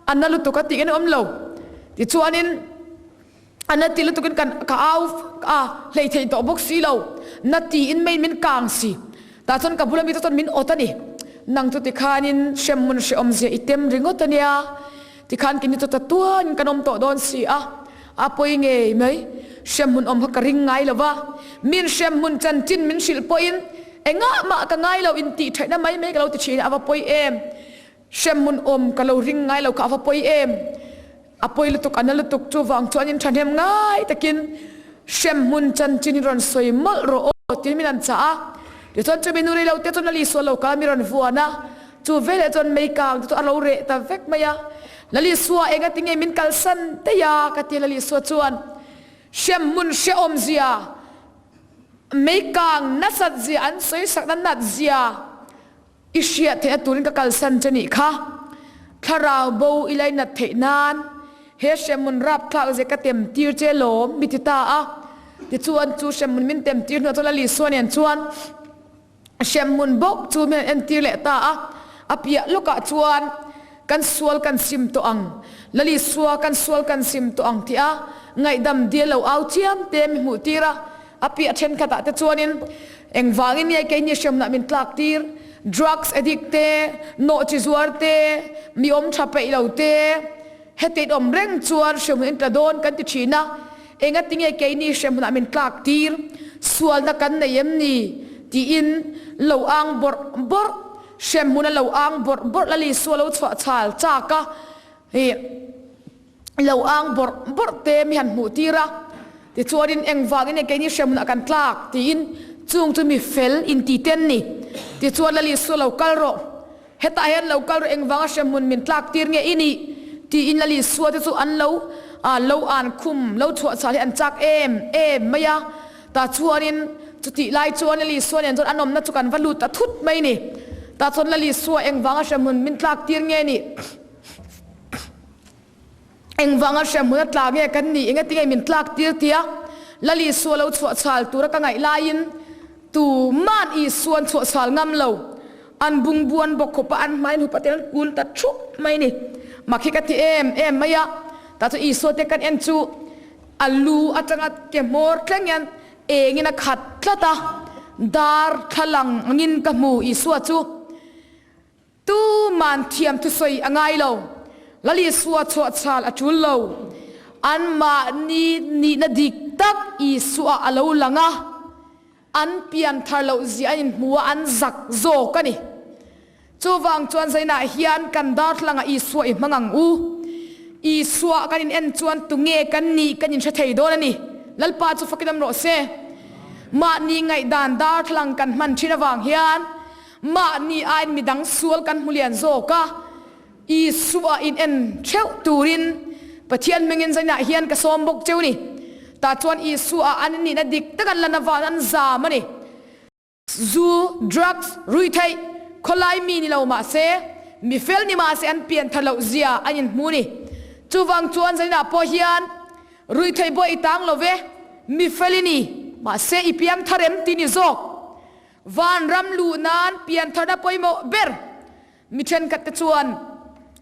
a na lutuk a tih kan awm lo. Tichuanin. A na ti lutukin kan ka au a hlei thei tawh bawk si lo. Na tiin mei min kang si. Tah chuan ka bula mi te chuan min awt a ni. Nang chu tikhanin hremhmun hrehawm zia i tem ringawt a nia. Tikhan kini chu chatuanin kan awm tawh dawn si a. A pawi ngei mai. Hremhmun awm kha ka ring ngai lo va. Min hremhmun chanchin min hrilh pawhin engah mah ka ngai lo intih theihna mai mai ka lo ti thin a, a va pawi em. Hremhmun awm ka lo ring ngai lo kha a va pawi em. A pawi lutuk, a na lutuk chuvang chuan in thahnem ngai takin hremhmun chanchin in rawn sawi mawlh rawh aw tiin min an chah a. Tichuan chumi nu rei lo te chuan Lali Sual lo kal mi rawn vuan a, chu veleh chuan mei kang te chu a lo reh ta vek mai a. Lali Sua enga tinge min kalsan daih a ka ti a Lali Sua chuan hremhmun hrehawm zia, mei kang nasat zia, an sawi sakna nat zia, I hriat theihna turin ka kalsan che nih kha. Thlarau bo i lainat theih nan he hremhmun rapthlak zia ka tem tir che lawm, mi ti ta a. Tichuan chu hremhmun min tem tir hnuah chuan Lal Isua nen chuan hremhmun bawk chu min han entir leh ta a. A piah lawkah chuan kan sual kan sim tawh ang, Lal Isua kan sual kan sim tawh ang tih a ngaihdam dil lo au chiam te mi hmuh tir a. A piah thenkhatah te chuanin engvangin nge keini hremnah min tlak tir? Drugs addict te, nawhchi zuar te, mi awm tha peih lo te, heti'n awm reng chuan hremhmun in tla dawn kan ti thin a, engati nge keini hremhmunah min tlak tir? Sualna kan nei em ni? tiin lo ang bawrh bawrh, hremhmuna lo ang bawrh bawrh la Lisua lo chhuah chhal chak a, ih. Lo ang bawrh bawrh te mi han hmuh tir a, tichuanin engvangin nge keini hremhmunah kan tlak tiin chung chu mi fel inti te an ni. Tichuan Lal Isua lo kal rawh, hetah hian lo kal rawh engvanga hremhmun min tlak tir nge i nih tiin Lal Isua te chu an lo lo an khum lo chhuah chhal hi an chak em em mai a. Tah chuanin chutih lai chuan Lal Isua nen chuan an awmna chu kan va lut ta thut mai ni. Tah chuan Lal Isua engvanga hremhmun min tlak tir nge nih? Engvanga hremhmun a tla nge kan nih? Engati nge min tlak tir tia Lal Isua lo chhuah chhal tura ka ngaih laiin tuman Isua an chhuah chhal ngam lo. An bungbu an bawk khawp a, an hmai an hup a tel an kun ta thup mai ni. Mak hi ka ti em em mai a, tah chuan Isua te kan en chu a lu atanga ke hmawr thleng hian engin a khat tlat a, dar thlalang angin ka hmu Isua chu. Tuman thiam thusawi a ngai lo. Lal Isua chhuahchhal a tul lo. Anmahni nihna dik tak Isua a lo lang a, an pian thar loh zia an inhmu a, an zak zawk a ni. Chuvang chuan zainah hian kan darthlangah Isua i hmang ang u. Isua kan in en chuan tunge kan nih kan inhre thei dawn a ni. Lalpa chu fakin awm rawh se. Mahni ngaihdan darthlalang kan hman thin avang hian Mahni aiin midang sual kan hmu lian zawk a, Isua in en theuh turin Pathian hmingin zainah hian ka sawm bawk cheu ni. Tah chuan Isua an nihna dik tak an lan avang an zam a ni. Zu, drugs, ruihtheih, khawlai mi ni lo mah se, mi fel ni mah se an pian tha loh zia an inhmu ni. Chuvang chuan zainah pawh hian ruihtheih pawh i tang lo ve, mi fel i ni, mahse i piang thar em ti ni zawk. Vanram luh nan piantharna pawimawh ber mi thenkhat te chuan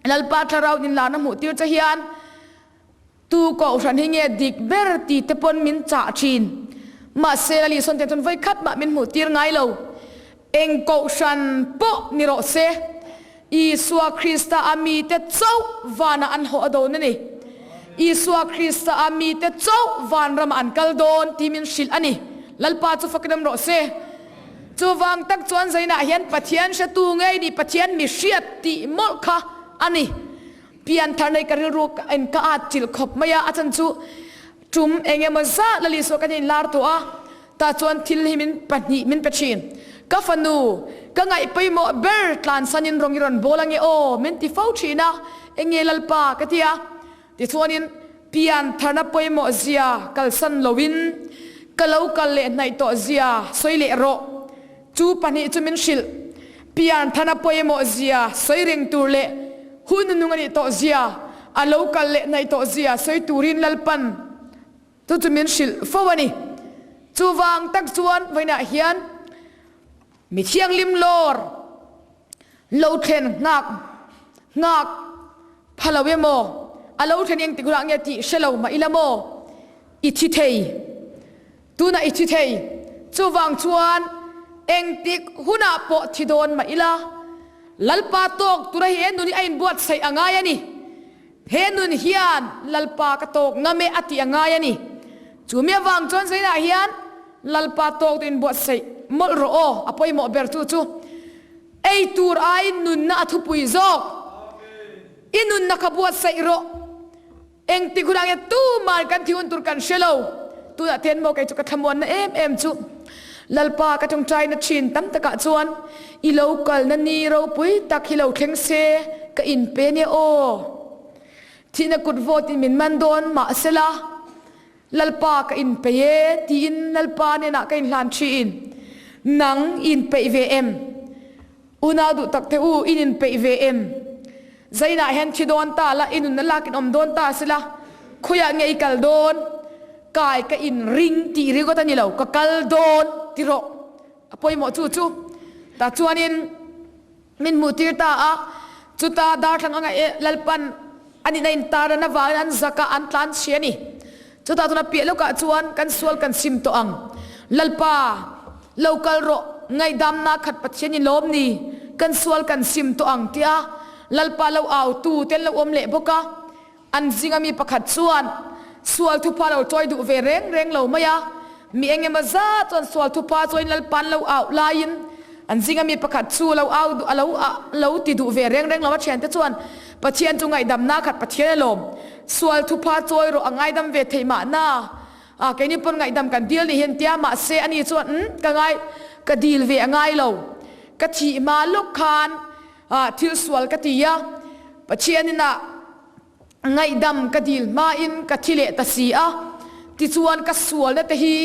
Lalpa Thlarau inlarna hmuh tir che hian tu kohhran hi nge dik ber ti te pawn min chah thin. Mahse Lal Isuan te chuan vawikhat mah min hmuh tir ngai lo. Eng kohhran pawh ni rawh se, Isua Krista a mite chauh vanah an haw a dawn a ni. Isua Krista a mite chauh vanramah an kal dawn tih min hrilh a ni. Lalpa chu fakin awm rawh se. Chuvang tak chuan zainah hian Pathian hretu ngei nih Pathian mi hriat tih mawlh kha a ni. Pianthar nei ka rilru in ka at chilh khawp mai a, a chan chu tum eng emaw zat la Isua kan inlar tawh a, tah chuan thil hi min pahnih min pe thin. Ka fanu, ka ngaih pawimawh ber tlansanin rawng i rawn bawl ange aw min ti fo thin a, enge Lalpa ka ti a. Tichuanin piantharna pawimawh zia kalsan loin ka lo kal leh hnaih tawh zia sawi leh rawh. Chu pahnih chu min hrilh. Piantharna pawimawh zia sawi reng tur leh hun nunung a nih tawh zia, a lo kal leh hnaih tawh zia sawi turin Lalpan chu chu min hrilh fo a ni. Chuvang tak chuan vawiinah hian mi thianghlim lawr lo thlen nghak nghak pha lo emaw, a lo thlen engtik hunah nge tih hre lo mah ila maw, i thi thei. Tunah i thi thei. Chuvang chuan engtik hunah pawh thi dawn mah ila, Lalpa tawk tura he nun hi a inbuatsaih a ngai a ni. He nun hian Lalpa ka tawk ngam e a tih a ngai a ni. Chumi avang chuan zainah hian Lalpa tawk tu inbuatsaih mawlh rawh aw, a pawimawh ber chu chu ei tur aiin nunna a thupui zawk. I nunna kha buatsaih rawh. Engtik hunah nge tuman kan thi hun tur kan hre lo. Tunah ten maw kei chu ka thlamuanna em em chu Lalpa ka tawngtaina thin tam takah chuan i lo kalna ni ropui tak hi lo thleng se ka inpe nia aw. Thihna kut vawtin min man dawn mahsela Lalpa ka inpeih e tiin Lalpa hnenah ka inhlan thin. Nang i inpeih ve em? Unau duh tak te u, in inpeih ve em? Zainah hian thi dawn ta la, i nunna lak in awm dawn ta sila, khawiah nge i kal dawn? Kai ka in ring tih ringawt a ni lo, ka kal dawn ti rawh. A pawimawh chu chu. Tah chuanin min hmuh tir ta a, chuta darthlang anga e Lalpan a nihna intar an avangin an zak a, an tlan chhi a ni. Chutah chuan a piah lawkah chuan kan sual kan sim tawh ang. Lalpa, lo kal rawh, ngaihdamna khat Pathian i lawm ni, kan sual kan sim tawh ang tia Lalpa lo au tu te an lo awm leh bawk a. An zinga mi pakhat chuan sual thupha lo chawi duh ve reng reng lo mai a. Mi eng emaw zat chuan sual thupha chawiin Lalpa an lo au laiin an zinga mi pakhat chu lo au duh a lo lo ti duh ve reng reng lo a thiante chuan Pathian chu ngaihdamna khat Pathian a lawm. Sual thupha chawi rawh a ngaidam ve thei mahna. A, keini pawn ngaihdam kan dil ni hian tia mahse ani chuan umm ka ngai ka dil ve a ngai lo. Ka thih hma lawk khan a thil sual ka ti a, Pathianin a ngaihdam ka dil hmain ka thi leh ta si a, tichuan ka sualna te hi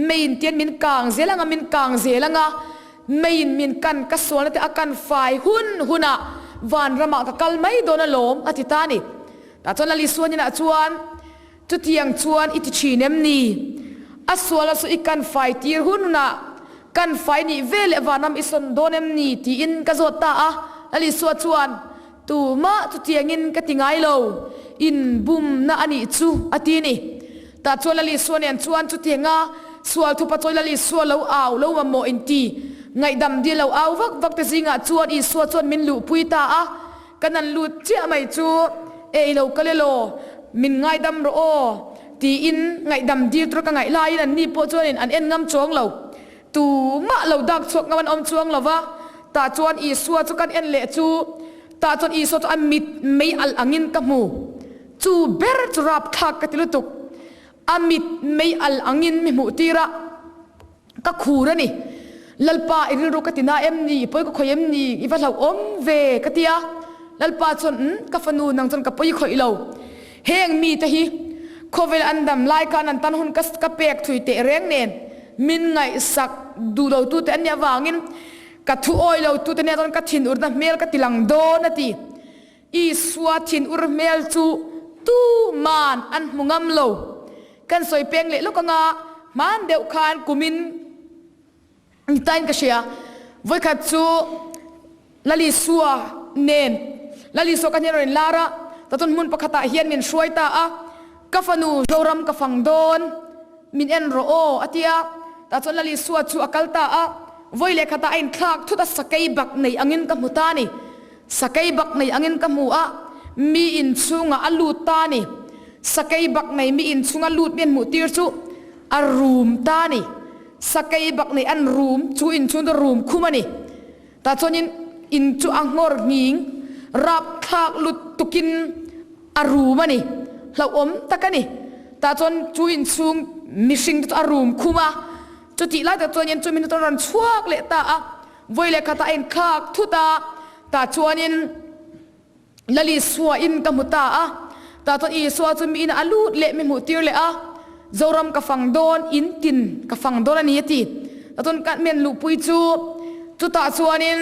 meiin tian min kang zel anga min kang zel anga meiin min kan ka sualna te a kan fai hun hunah vanramah ka kal mai dawn alawm a ti ta a ni. Tah chuan Lal Isua hnenah chuan, Chutiang chuan i ti thin em ni? A suala chu i kan fai tir hun hunah kan fai nih ve leh vanram i sawn dawn em ni? tiin ka zawt ta a. Lal Isua chuan, Tumah chutiangin ka ti ngai lo, inbumna a nih chu, a ti a ni. Tah chuan Lal Isua nen chuan chutianga sual thupa chawi Lal Isua lo au lo mamawh inti ngaihdam dil lo au vak vak te zingah chuan Isua chuan min luhpui ta a. Ka nan lut chiah mai chu e i lo kal elaw, min ngaidam rawh aw tiin ngaihdam dil tura ka ngaih laiin an ni pawh chuanin an en ngam chuang lo. Tumah lo dak chhuak ngam an awm chuang lo va, tah chuan Isua chu kan en leh chu tah chuan Isua chu a mit mei alh angin ka hmu. Chu ber chu rapthlak ka ti lutuk. A mit mei alh angin mi hmuh tir a. Ka khur a ni. Lalpa, i rilru ka ti na em ni? I pawi ka khawih em ni? I va hlauhawm ve, ka ti a. Lalpa chuan, Umm, ka fanu, nang chuan ka pawi khawih lo. Heng mite hi khawvel an dam lai khan an tan hun ka ka pek thui teh reng nen min ngaihsak duh lo tute an nih avangin ka thu awi lo tute nia chuan ka thinurna hmel ka ti lang dawn, a ti. Isua thinur hmel chu tuman an hmu ngam lo. Kan sawi peng leh lawk anga hman deuh khan kumin ni tain ka hria. Vawikhat chu Lalisua nen Lalisua ka hnen rawn inlar a, tah chuan hmun pakhatah hian min hruai ta a, ka fanu Zoram ka fang dawn, min en rawh aw a ti a, tah chuan Lalisua chu a kal ta a, vawi leh khatah a inthlak thut a sakei bak nei angin ka hmu ta a ni. Sakei bak nei angin ka hmu a, mi inchhungah a lut ta a ni. Sakei bak nei mi inchhunga lut mi an hmuh tir chu a rum ta a ni. Sakeibaknei an rum chu in chhung chu rum khum a ni. Tah chuanin in chu a nghawr nghing rapthlak lutukin a rum a ni. Hlauhawm tak a ni. Tah chuan chu in chhung mihring te chu a rum khum a. Chutih lai tak chuanin chumi hnu chuan a rawn chhuak leh ta a. Vawi leh khatah a inthlak thut a. Tah chuanin. Lal Isua in ka hmu ta a, tah chuan Isua chu mi inah a lut leh mi hmuh tir leh a, Zoram ka fang dawn, in tin ka fang dawn a ni a ti. Tah chuan kan men luhpui chu chutah chuanin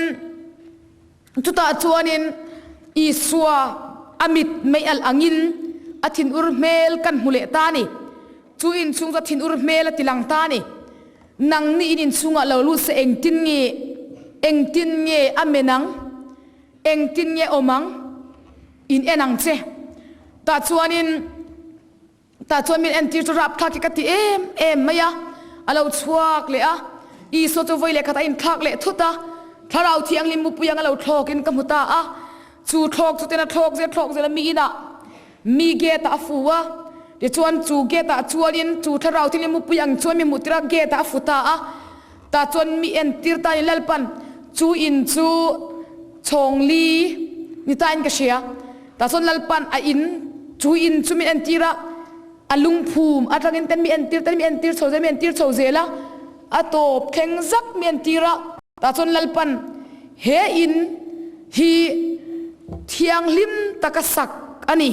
chutah chuanin Isua a mit mei alh angin a thinur hmel kan hmu leh ta a ni. Chu inchhung chu a thinur hmel a ti lang ta a ni. Nangni in inchhungah lo lut se engtin nge engtin nge a men ang? Engtin nge awm ang? In en ang che. Tah chuanin, tah chuan min entir chu rapthlak hi ka ti em em mai a. A lo chhuak leh a, Isua chu vawi leh khat a inthlak leh thut a, Thlarau Thianghlim mupui ang a lo thlawkin ka hmu ta a. Chu thlawk chu ten a thlawk zel thlawk zel a, mi inah mi gate ah a fu a. Tichuan chu gate ah chuanin chu Thlarau Thianghlim mupui ang chuan mi hmuh tir a, gate ah a fu ta a. Tah chuan mi entir ta ni Lalpan chu in chu chhawngli ni ta in ka hria. Tah chuan Lalpan a in chu in chu min entir a, a lungphum atangin ten mi entir ten mi entir chho zel mi entir chho zel a, a tawp thleng zak mi entir a. Tah chuan Lalpan he in hi thianghlim taka sak a ni.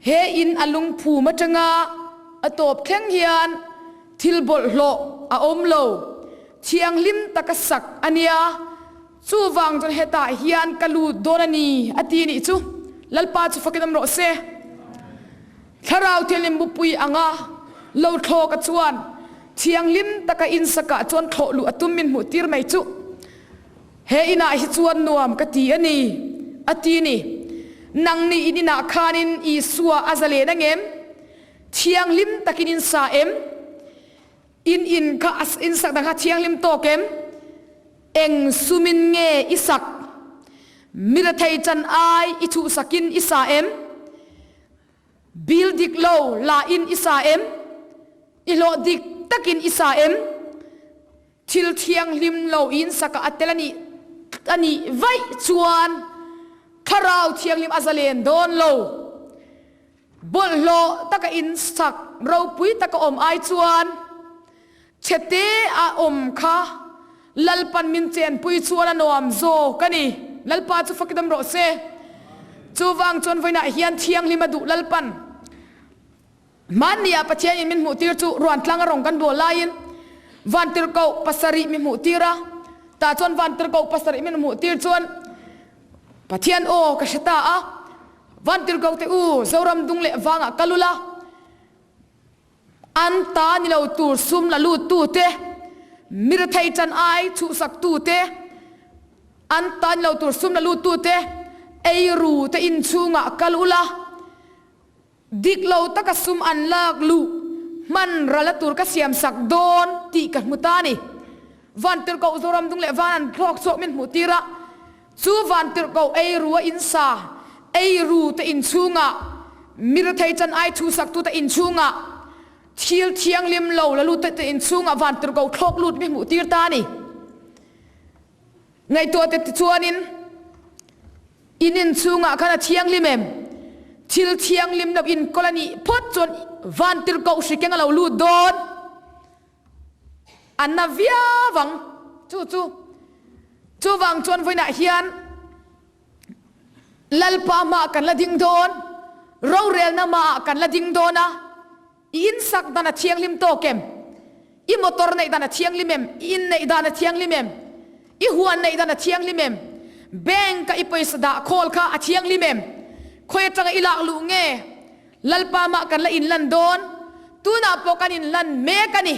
He in a lungphum atanga a tawp thleng hian Thil bawlhhlawh a awm lo, thianghlim taka sak a nia, chuvang chuan hetah hian ka lut dawn a ni, a ti nih chu. Lalpa chu fakin awm rawh se. Thlarau Thianghlim mupui anga lo thlawka chuan thianghlim taka insakah chuan thlawh luh a tum min hmuh tir mai chu. He inah hi chuan nuam ka ti a ni, a ti ni. Nangni in inah khanin Isua a zalen angem? Thianghlim takin in sa em? In in kha in sak dan kha thianghlim tawk em? Eng sumin nge i sak? Mirethei chan ai i chhuhsakin i sa em? Bil dik lo la in i sa em? I hlawh dik takin i sa em? Thil thianghlim lo in sakah a tel a nih a nih vaih chuan Thlarau Thianghlim a zalen dawn lo. Bawlhhlawh taka insak ropui taka awm ai chuan chhete a awm kha Lalpan min chenpui chuan a nuam zawk a ni. Lalpa chu fak idam rawh se. Chuvang chuan vawiinah hian thianghlim a duh Lalpan. Hmanni ah Pathianin min hmuhtir chu ruantlang a rawng kan bual laiin vantirhkoh pasarih mi hmuhtir a, tah chuan vantirhkoh pasarih min hmuhtir chuan Pathian aw ka hre ta a, Vantirhkoh te u, Zoram dung leh vangah kal ula, an ta ni lo tur sum la lut tu te, mi rethei chan ai chhuhsak tu te, an ta ni lo tur sum la lut tu te, ei ru te inchhungah kal ula, Dik lo taka sum an lak luh hman rala tur ka siam sak dawn tih ka hmu ta a ni. Vantirhkoh Zoram dung leh van an thlawk chhuak min hmuh tir a, chu vantirhkoh ei ru a in sa, ei ru te in chhungah, mi rethei chan ai thu sak tu te in chhungah, thil thianghlim lo la lut te in chhungah vantirhkoh thlawk lut mi hmuh tir ta a ni. Ngaihtuah te tichuanin in inchhungah khan a thianghlim em? Thil thianghlim lo inkawl a nih phawt chuan vantirhkoh hrikeng a lo lut dawn. A na viau ang chu chu. Chuvang chuan vawiinah hian Lalpa hmaah kan la ding dawn, rorelna hmaah kan la ding dawn a. I insak dan a thianghlim tawk em? I motor neih dan a thianghlim em? I inneih dan a thianghlim em? I huan neih dan a thianghlim em? Bank-a i pawisa dah khawl kha a thianghlim em? Khawi atanga i lak luh nge? Lalpa mah kan la inlan dawn? Tunah pawh kan inlan mek a ni.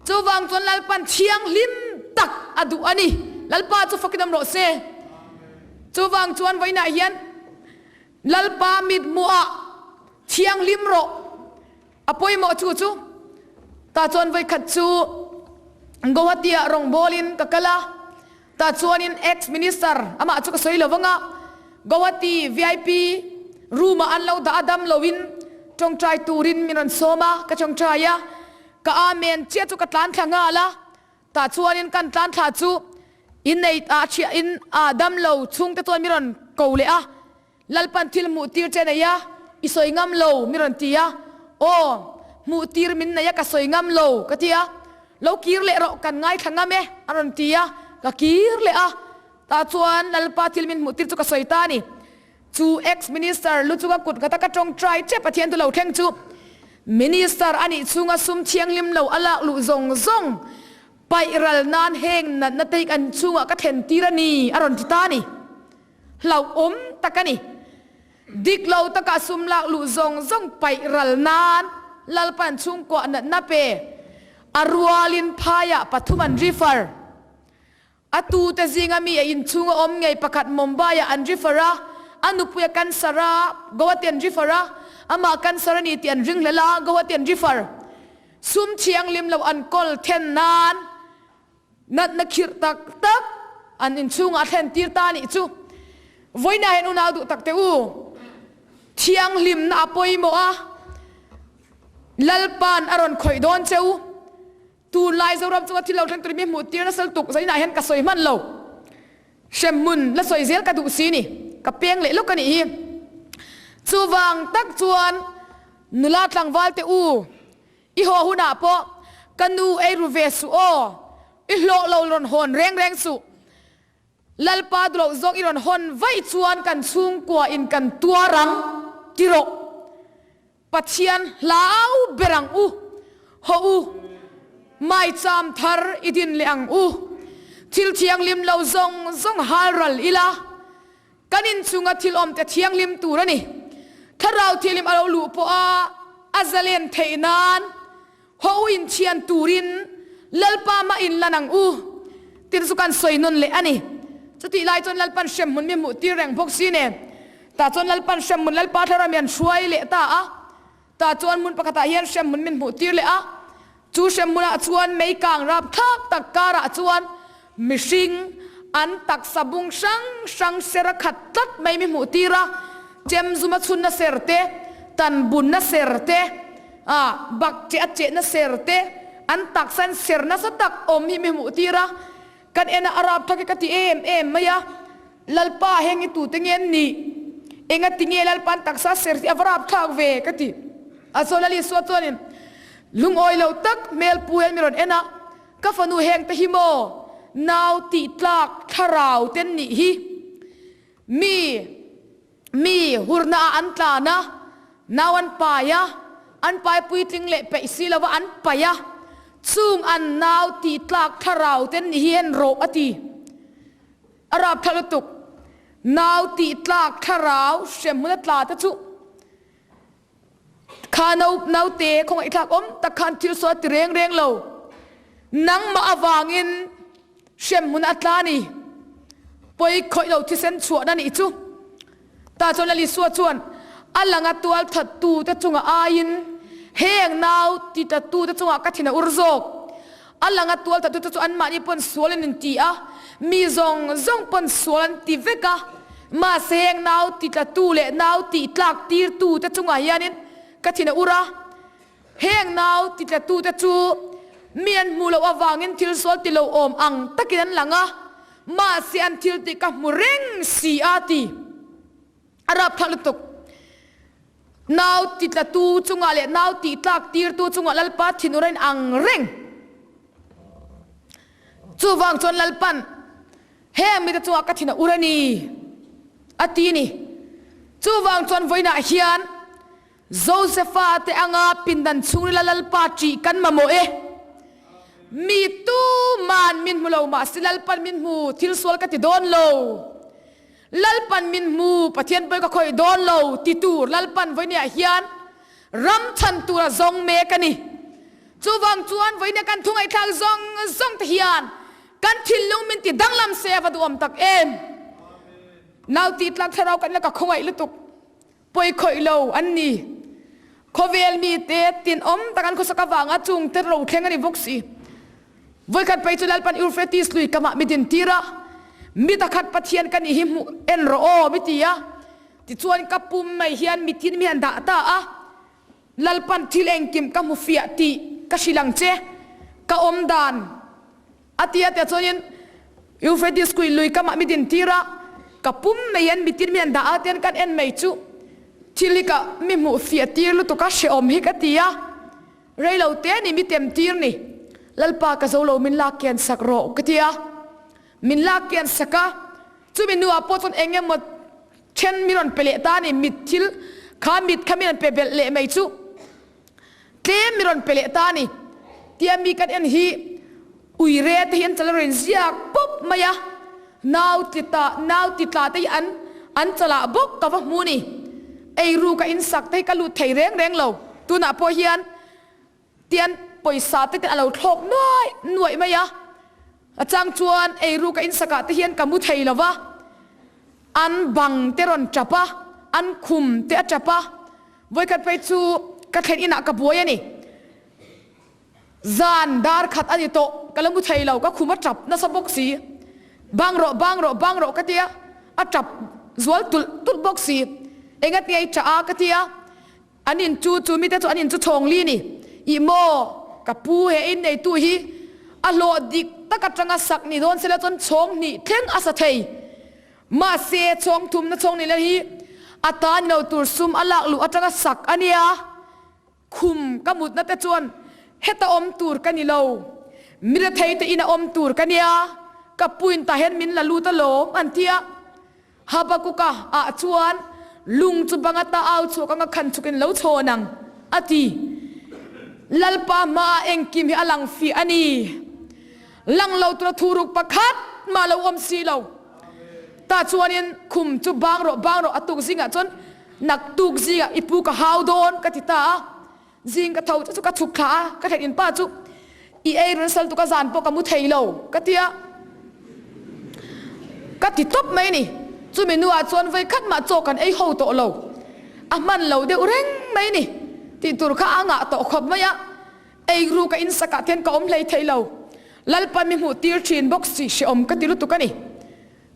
Chuvang chuan Lalpan thianghlim tak a duh a ni. Lalpa chu fakin awm rawh se. Chuvang chuan vawiinah hian Lalpa mithmuhah thianghlim rawh. A pawimawh chu chu tah chuan vawikhat chu Guwahati-ah rawngbawlin ka kal a, tah chuanin ex-minister amah chu ka sawi lo vang a, Guwahati vip room-ah an lo dah a, dam loin tawngtai turin min rawn sawm a, ka tawngtai a. Ka Amen chiah chu ka tlan thla nghal a, tah chuanin kan tlan thla chu innei ah thiah in ah dam lo chhungte chuan mi rawn ko leh a, Lalpan thil hmuh tir che nei a, i sawi ngam lo mi rawn ti a, aw hmuh tir min nei a ka sawi ngam lo ka ti a, lo kir leh rawh kan ngaithla ngam e a rawn ti a, ka kir leh a, tah chuan Lalpa thil min hmuh tir chu ka sawi ta a ni. Chu ex minister lu chunga kut nghata ka tawngtai che Pathian tu lo thleng chu minister a nih chhunga sum thianghlim lo a lak luh zawng zawng paih ral nan heng natna te hi kan chhungah ka thlen tir a ni a rawn ti ta a ni. Hlauhawm tak a ni. Dik lo taka sum lak luh zawng zawng paih ral nan Lalpan chhungkuah natna pe a rualin phaiah pathum an refer. A tute zinga mi a inchhunga awm ngei pakhat Mumbai-ah an refer a, a nupuia cancer a, Guwahati an refer a, amah cancer a ni tih an ringhlel a, Guwahati an refer. Sum thianghlim lo an kawl then nan natna khirh tak tak an inchhungah a thlen tir ta a nih chu. Vawiinah hian unau duh tak teh u, thianghlimna a pawimawh a, Lalpa'n a rawn khawih dawn che u. Tunlai Zoram chunga thil lo thleng turin mi hmuh tir nasa lutuk zainah hian ka sawi hman lo. Hremhmun la sawi zel ka duh si ni. Ka peng leh lawk a nih hi. Chuvang tak chuan nula tlangval te u, i haw hunah pawh ka nu ei ru ve suh aw, i hlawh lo rawn hawn reng reng suh. Lalpa duhloh zawk i rawn hawn vaih chuan kan chhungkua in kan tuar ang ti rawh. Pathian hlau ber ang u, haw u, maicham thar i din leh ang u, thil thianghlim lo zawng zawng hal ral ila, kan inchunga thil awmte thianghlim tur a ni. Thlarau thianghlim a lo luh pawha a zalen theih nan haw u inthian turin Lalpa mah inlan ang u tih chu kan sawi nawn leh a ni. Chutih lai chuan Lalpan hremhmun mi hmuh tir reng bawk si nen, Tah chuan Lalpan hremhmun Lalpa thlarau mi an hruai leh ta a. Tah chuan hmun pakhatah hian hremhmun min hmuh tir leh a. Chu hremhmunah chuan mei kang rap thlak tak karah chuan mihring an taksa bung hrang hrang ser a khat tlat mai mi hmuh tir a. Chem zum a chhunna ser te, tan bunna ser te, ah bak cheh a chehna ser te, an taksa an ser nasa tak awm hi mi hmuh tir a. Kan en a, a rap thlak hi ka ti em em mai a. Lalpa heng i tute nge an nih? Engati nge Lalpa an taksa ser hi a va rap thlak ve? ka ti. A sawi Lal Isua chuanin lungawi lo tak hmel pu hian mi rawn en a, Ka fanu heng te hi maw nau tih tlak thlarau te an nih hi? Mi mi hurna ah an tlan a, nau an pai a, an pai puitling leh peih si lova an paih a, chung an nau tih tlak thlarau te an nih hi en rawh a ti. A rap thla lutuk. Nau tih tlak thlarau hremhmun a tla te chu kha no naute khawngaihthlak awm tak khan thil sawi a ti reng reng lo. Nangmah avangin hremhmun a tla ni. Pawi khawih lo thisen chhuahna nih chu. Tah chuan Lal Isua chuan a langa tual thattu te chungah aiin heng nau ti tatu te chungah ka thin a ur zawk. A langa tual thattu te chu anmahni pawn sual an inti a, mi zawng zawng pawn sual an ti vek a. Mahse heng nau ti tlatu leh nau tih tlak tirtu te chungah hianin ka thin a ur a. Heng nau ti tlatu te chu mi an hmuh loh avangin thil sual ti lo awm ang takin an lang a. Mahse an thil tih ka hmu reng si a ti. A rapthlak lutuk. Nau ti tlatu chungah leh nau tih tlak tirtu chungah Lalpa thinur a in ang reng. Chuvang chuan Lalpan heng mite chungah ka thin a ur a ni a ti ni. Chuvang chuan vawiinah hian Josefa te anga pindan chhungrila Lalpa ṭih kan mamawh e. Mi tuman min hmu lo mahse Lalpan min hmu, thil sual ka ti dawn lo. Lalpan min hmu, Pathian pawi ka khawih dawn lo ti tur Lalpan vawinia hian ram chhan tura zawng mek a ni. Chuvang chuan vawinia kan thu ngaihthlak zawng zawng te hian kan thinlung min ti danglam se a va duhawm tak em. Nau tih tlak thlarau kan la ka khawngaih lutuk. Pawi khawih lo an ni. Khawvel mite tinawm tak an khawsak avanga chungte ro thleng a ni bawk si. Vawikhat phei chu Lalpan Euphrates lui kamah mi din tir a, Mi takhat Pathian ka nih hi hmuh en rawh aw mi ti a. Tichuan ka pum mai hian mitin mi han dah ta a, Lalpan thil engkim ka hmu fiah tih ka. Ka hrilh ang che, ka awm dan a ti a tia chuanin Euphrates kui lui kamah mi din tir a, ka pum mai hian mitin mi an dah a tian kan en mai chu thil hi ka mi hmuh fiah tir lutuk a hrehawm hi ka ti a, rei lo te ni mi tem tir ni, Lalpa ka zo lo min lak kian sak rawh ka ti a, min lak kian sak a, chumi hnuah pawh chuan eng emaw then mi rawn pe leh ta a ni, mit thil kha mit kha mi rawn pe belh leh mai chu. Tlem mi rawn pe leh ta a ni. Tia mi kan en hi uire te hi an chal a rawn ziak pawp mai a, nau ti ta nau ti tla te hi an an chalah bawk ka va hmu ni. Eiru ka insak te hi ka lut thei reng reng lo. Tunah pawh hian tian pawisa te te a lo thlawk nuaih nuaih mai a, a chang chuan eiru ka insakah te hian ka mu thei lo va, an bang te rawn tap a, an khum te a tap a, Vawikhat phei chu ka thlen inah ka buai a ni. Zan dar khat a ni tawh, ka la mu thei lo, ka khum a tap nasa bawk si. Bang rawh, bang rawh, bang rawh ka ti a, a tap zual tulh tulh bawk si. Enga tinge i tah a ka ti a, an in chu chu mite chu an in chu chhawng li ni. Ih maw, ka pu he in neitu hi a hlawh dik tak atanga sak ni dawn sela chuan chhawng hnih thleng a sa thei. Mahse, chhawng thumna chhawng ni leh hi a ta ni lo tur sum a lak luh atanga sak a nia. Khum ka mutna te chuan heta awm tur ka ni lo, mi rethei te ina awm tur ka nia, ka puin tah hian min la lut alawm an ti a. Habakuka ah chuan lung chu bang ata au chhuak anga khan chhukin lo chhawn ang a ti. Lalpa hmaah engkim hi a lang fih a ni. Lang lo tura thuruk pakhat mah lo awm si lo. Tah chuanin khum chu bang rawh bang rawh a tuk zingah chuan naktuk zingah i pu ka hau dawn ka ti ta a. Zing ka tho chu ka chhuk thla a, ka thenin pa chu i ei run sal tuk a zan pawh ka mu thei lo ka ti a. Ka ti tawp mai a ni. Chumi nuah chuan vawi khat mah chaw kan ei ho tawh lo. A hman lo deuh reng mai a ni tih tur kha a ngah tawh khawp mai a. Eiru ka insakah khian ka awm hlei thei lo. Lalpan mi hmuh tir thin bawk si hrehawm ka ti lutuk a ni.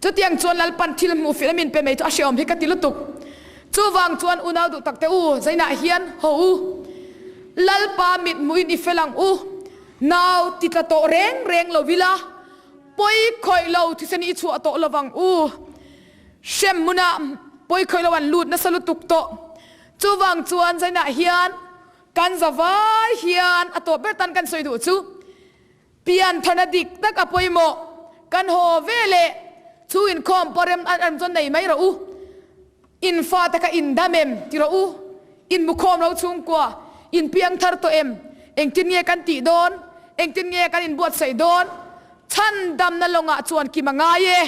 Chutiang chuan Lalpan thil hmuh fiah min pe mai chu a hrehawm hi ka ti lutuk. Chuvang chuan unau duh tak te u, zainah hian haw u. Lalpa mit hmuhin i fel ang u. Nau ti tla tawh reng reng lo ila, pawi khawih lo thisen i chhuah tawh lovang u. Hrem hmunah pawi khawih lo an lut nasa lutuk tawh. Chuvang chuan zainah hian Kan zavai hian a tawp ber tan kan sawi duh chu pianthana dik tak a pawimawh. Kan haw ve leh chu inkhawm pawh rem an rem chuan nei mai rawh u. In fate kha in dam em ti rawh u. In mukhawm lo chhungkua in piang thar tawh em? Engtin nge kan tih dawn? Engtin nge kan inbuatsaih dawn? Chhan damna lawngah chuan kim a ngai e.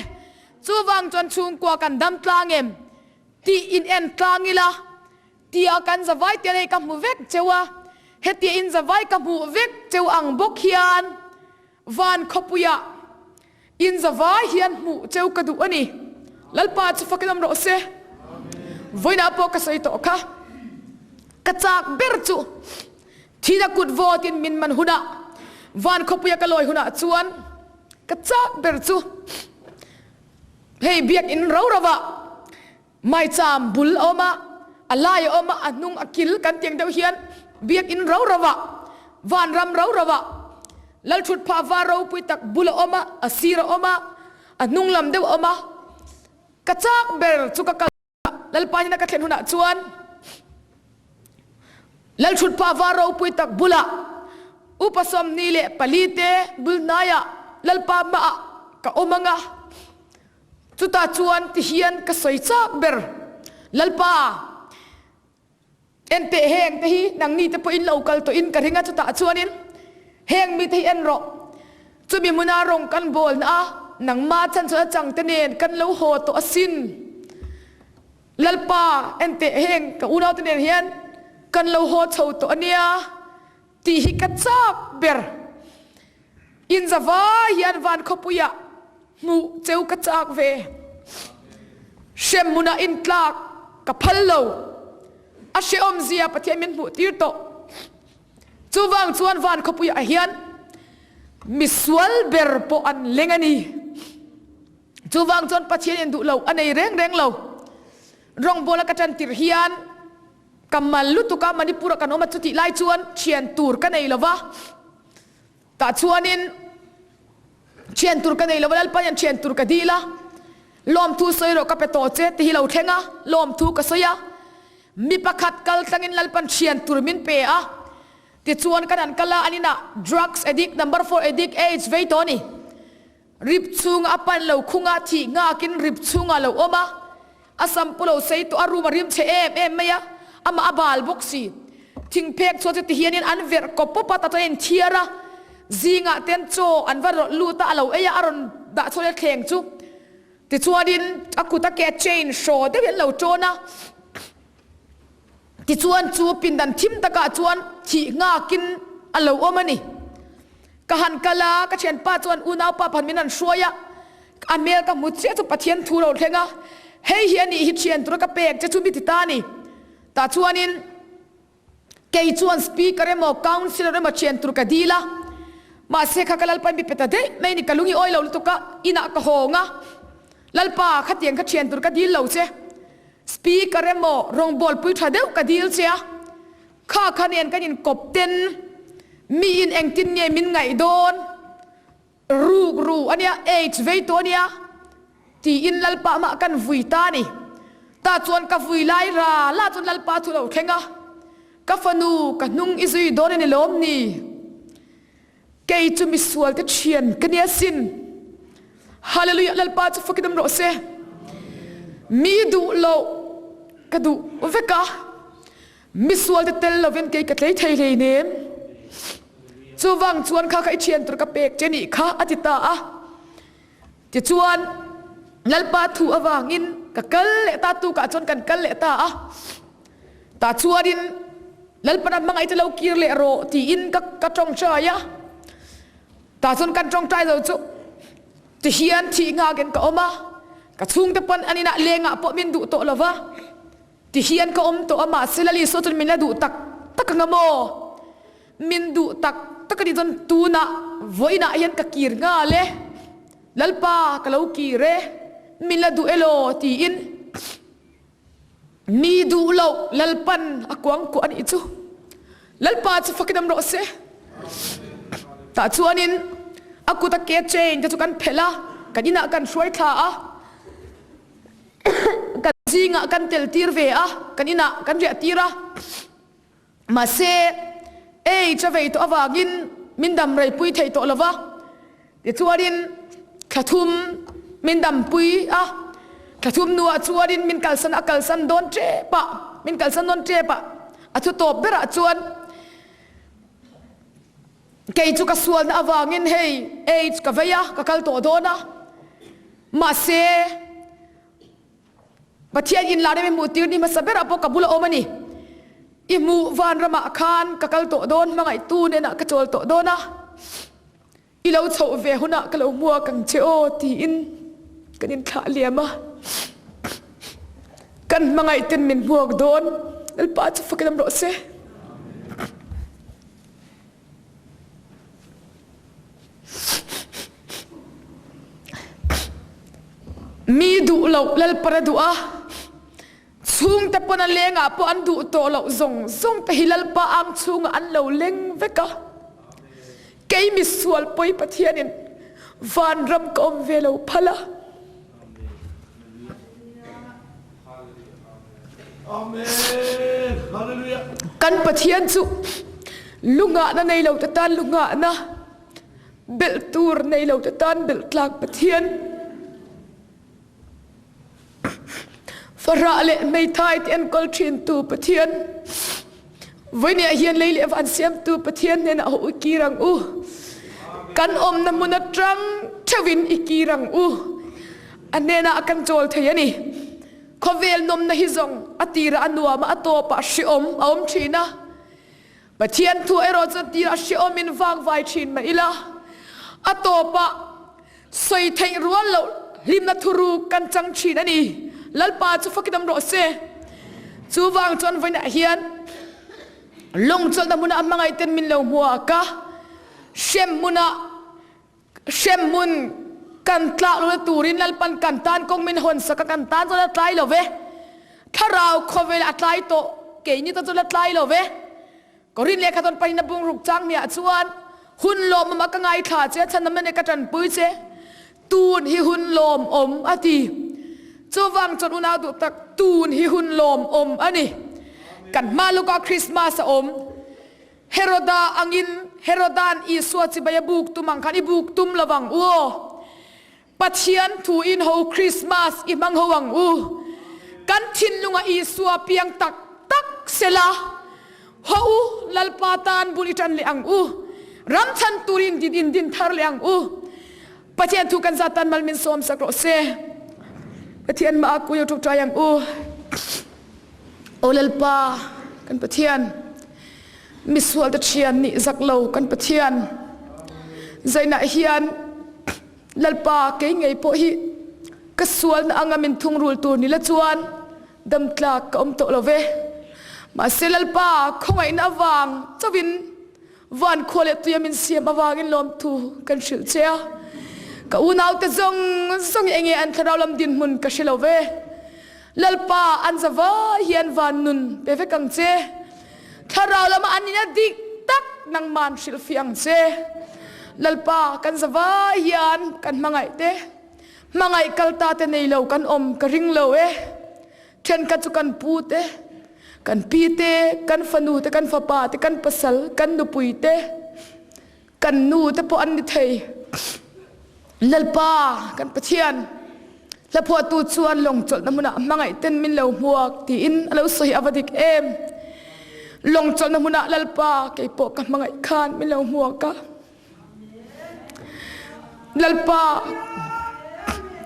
Chuvang chuan chhungkua kan dam tlang em tih in en tlang ila. Tia kan zavai te lei ka hmu vek cheu a, hetia in zavai ka hmuh vek cheu ang bawk hian van khawpuiah in zavai hian hmuh cheu ka duh a ni. Lalpa chu fakin awm rawh se. Vawiinah pawh ka sawi tawh kha. Ka chak ber chu thina kut vawtin min man hunah van khawpuia ka lawi hunah chuan ka chak ber chu hei biakinn ro rovah Maicham bul a awm a, a lai a awm a, a hnung a kil kan tiang deuh hian biakinn ro ro ah, vanram ro ro ah, Lalthutphah var ropui tak bul a awm a, a sir a awm a, a hnung lam deuh a awm a. Ka chak ber chu ka kal a, Lalpa hnena ka thlen hunah chuan Lalthutphah var ropui tak bulah upa 24 te bul hnaiah Lalpa hmaah ka awm ang a. Chutah chuan ti hian ka sawi chak ber, Lalpa, en teh heng te hi nangni te pawhin lo kal tawhin ka ring a, chutah chuanin heng mite hi en rawh, chumi hmuna rawng kan bawlna a nangma chan chuan a changte nen kan lo haw tawh asin. Lalpa, en teh heng ka unaute nen hian kan lo haw chho tawh ania tih hi ka chak ber. Inzavai hian van khawpuiah hmuh cheu ka chak ve. Hrem hmunah intlak ka phal lo. A hrehawmzia Pathian min hmuh tir tawh. Chuvang chuan van khawpuiah hian misual ber pawh an leng a ni. Chuvang chuan Pathian in duh lo a nei reng reng lo. Rawngbawla ka tan tirh hian. Ka mal lutuk a, Manipur-a kan awm a, chutih lai chuan thian tur ka nei lo va, tah chuanin thian tur ka nei lo va, Lalpa hian thian tur ka dil a, lawmthu sawi rawh ka pe tawh che ti hi lo thleng a, lawmthu ka sawi a, mi pakhat kal tlangin Lalpan thian tur min pe a, tichuan kan han kal a, an inah drugs addict, number four addict, aids vei tawh a ni. Rip chhunga a pan lo khunga thih nghakin rip chhunga lo awm a, a sam pu lo sei tawh a room a rim chhe em em mai a, amah a bal bawk si. Thingphek chhuat chu tihianin an verh kawp pawp a, tah chuan a inthiar a, zingah ten chaw an va rawlh lut a, a lo ei a, a rawn dah chhuak leh thleng chu. Tichuanin a kut a ke chain hraw deuhin an lo tawn a, tichuan chu pindan thim takah chuan thih nghakin a lo awm a ni. Ka han kal a, ka thianpa chuan unaupa pakhat min han hruai a, a hmel ka hmu chiah chu Pathian thu lo thleng a, hei hi a nih hi thian tura ka pek che chu mi ti ta a ni. Tah chuanin kei chuan speaker emaw councillor emaw thian tur ka dil a, mahse kha ka Lalpa mi pe ta daih mai ni, ka lung i awi lo lutuk a, inah ka hawng a, Lalpa khatiang kha thian tur ka dil lo che, speaker emaw rawngbawlpui tha deuh ka dil che a, Kha kha nen kan inkawp ten miin engtin nge min ngaih dawn? Ruk ru a nia, aids vei tawh a nia tiin Lalpa mah kan vui ta a ni. Tah chuan ka vui lai ra la chuan Lalpa chu lo thleng a, Ka fanu, ka hnung i zui dawn a ni lawm ni? Kei chu misual te thian ka nia sin. Hallelujah Lalpa chu fakin awm rawh se. Mi duh loh ka duh vek a, misual te tel lovin kei ka tlei thei hleinem. Chuvang chuan kha kha i thian tur ka pek che nih kha a ti ta a. Tichuan Lalpa thu avangin ka kal leh ta tukah chuan kan kal leh ta a. Tah chuanin Lalpan a hmangaih te lo kir leh rawh tiin ka ka tawngtai a. Tah chuan kan tawngtai lo chu tihian thih nghakin ka awm a, ka chhungte pawn an inah lengah pawh min duh tawh lo va, tihian ka awm tawh a mahse Lal Isua chuan min la duh tak tak anga maw? Min duh tak tak a nih chuan tunah vawiinah hian ka kir nghal e, Lalpa ka lo kir e, min la duh elaw tiin. Mi duh loh Lalpan a kuangkuah a nih chu. Lalpa chu fakin awm rawh se. Tah chuanin a kut a ke chain te chu kan phelh a, kan inah kan hruai thla a, kan zingah kan tel tir ve a, kan inah kan riah tir a. Mahse, age a vei tawh avangin min dam reipui thei tawh lo va, tichuanin thla thum min dampui a, thla thum hnuah chuanin min kalsan a kalsan dawn tep a, min kalsan dawn tep a, a thu tawp berah chuan kei chu ka sualna avangin hei age ka vei a, ka kal tawh dawn a, mahse, Pathian in lar em i hmuh tir ni hmasa berah pawh ka bula awm a ni. I hmuh vanramah khan ka kal tawh dawn, hmangaihtu nenah ka chawl tawh dawn a, i lo chhoh ve hunah ka lo hmuak ang che aw tiin kan inthlah liam a. Kan hmangaihten min hmuak dawn, Lalpa chu fakin awm rawh se. Mi duh loh Lalpara duh a, chhungte pawn a lengah pawh an duh tawh loh zawng zawng te hi Lalpa ang chhungah an lo leng vek a. Kei misual pawi Pathianin vanram ka awm ve lo phal a. Kan Pathian chu lungahna nei lo te tan lungahna, belh tur nei lo te tan belh tlak Pathian. Fahrah leh hmeithai te enkawl thin tu Pathian. Vawinia hian lei leh van siamtu Pathian hnenah ho i kir ang u. Kan awmna hmun atang theuhin i kir ang u. A hnenah kan chawl thei a ni. Khawvel nawmna hi zawng a tirah a nuam a, a tawpah hreawm a awm thin a. Pathian thu erawh chuan tirah hreawmin vangvai thin mah ila, a tawpah Sawi theih rual loh hlimna thuruk kan chang thin a ni. Lalpa chu fakin awm rawh se. Chuvang chuan vawiinah hian lungchawlhna hmuna a hmangaihten min lo hmuak a, hrem hmuna hrem hmun kan tlak lohna turin Lalpan kan tan kawng min hawn sak a, kan tan chuan a tlai lo ve. Thlarau khawvel a tlai tawh. Keini ta chu la tlai lo ve. Korin lehkha tawn pahin a bungruk chang hmiah chuan hun lawmawm a ka ngaithla che, chhanawm nen ka tanpui che, tun hi hun lawmawm a ti. Chuvang chuan unau duh tak, tun hi hun lawmawm a ni. Kan hma lukah Krismas a awm. Heroda angin Heroda'n Isua chibai a buk tum ang khan i buk tum lo vang u aw. Pathian thu in ho Krismas i hmang ho ang u. Kan thinlunga Isua piang tak tak sela, haw u Lalpa tan bul i tan leh ang u. Ram chhan turin din in din thar leh ang u. Pathian thu kan zat tan mal min sawm sak rawh se. Pathian mah a kui tuk ṭai ang u. Aw Lalpa kan Pathian, misual te ṭhian nih zak lo kan Pathian, zainah hian Lalpa kei ngei pawh hi ka sualna anga min thungrul tur ni la chuan dam tlak ka awm tawh lo ve. Mahse Lalpa khawngaihna avang chauhin Van khua leh tuia min siam avangin lawmthu kan hrilh che a, ka unaute zawng zawng hi enge an thlarau lam dinhmun ka hre lo ve. Lalpa an za vai hian van nun pe vek ang che. Thlarau lama an nihna dik tak nangman hrilh fiah ang che. Lalpa kan za vai hian kan hmangaih te, hmangaih kal ta te nei lo kan awm ka ring lo e. Thenkhat chu kan pu te, kan pi te, kan fanu te, kan fapa te, kan pasal, kan nupui te, kan nu te pawh an ni thei. Lalpa kan Pathian, hlaphuahtu chuan lawng chawlhna hmunah hmangaih ten min lo hmuak tiin a lo sawi a va dik em. Lawng chawlhna hmunah Lalpa kei pawh ka hmangaih khan min lo hmuak a. Lalpa,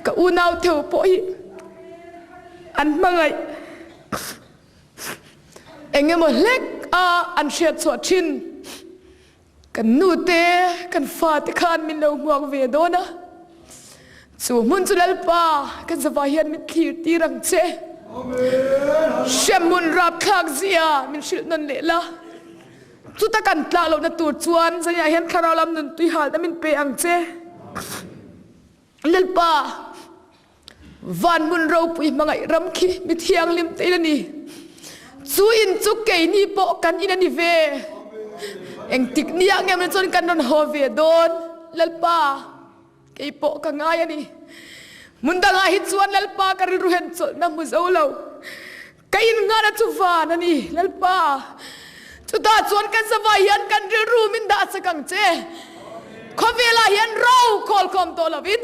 ka unau theu pawh hi an hmangaih eng emaw hlek a an hriat chhuah thin. Kan nu te, kan fa te khan min lo hmuak ve dawn a. Chu hmun chu Lalpa, kan zavai hian min thlir tir ang che. Hremhmun rapthlak zia min hrilh nawn leh la. Chuta kan tlak lohna tur chuan zaniah hian thlarau lam nun tui halna min pe ang che. Lalpa, van hmun ropui hmangaih ram khi mi thianghlim te in a ni. Chu in chu keini pawh kan in a ni ve. Engtik nia nge mawni chuan kan rawn haw ve dawn, Lalpa. Kei pawh ka ngai a ni. Hmun dangah hi chuan Lalpa ka rilru hian chawlhna hmu zo lo. Ka innghahna chu van a ni, Lalpa. Chutah chuan kan zavai hian kan rilru min dah chak ang che. Khawvelah hian ro khawlkhawm tawh lovin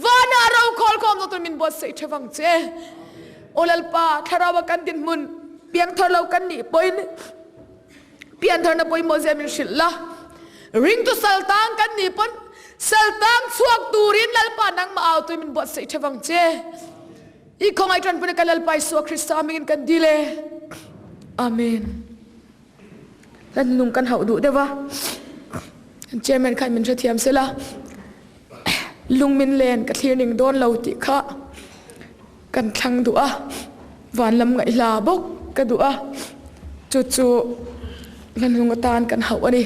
vanah ro khawlkhawm tawh tur min buatsaih theuh ang che. Aw Lalpa, Thlarau-a kan dinhmun piangthar lo kan nih pawhin Piantharna pawimawh zia min hrilh la. Ringtu saltang kan nih pawn saltang chhuak turin Lalpa nangmah au tui min buatsaih ṭha vang che. I khawngaih ṭanpui ka Lalpa Isua Krista hmingin kan dil e. Amen. Kan nung kan hauh duh deuh a. Chairman khan min hrethiam sela. Lung min len ka thlir ning dawn lo tih kha kan thlang duh a, van lam ngaihla bawk ka duh a, chu chu hmanhung atan kan hauh a ni.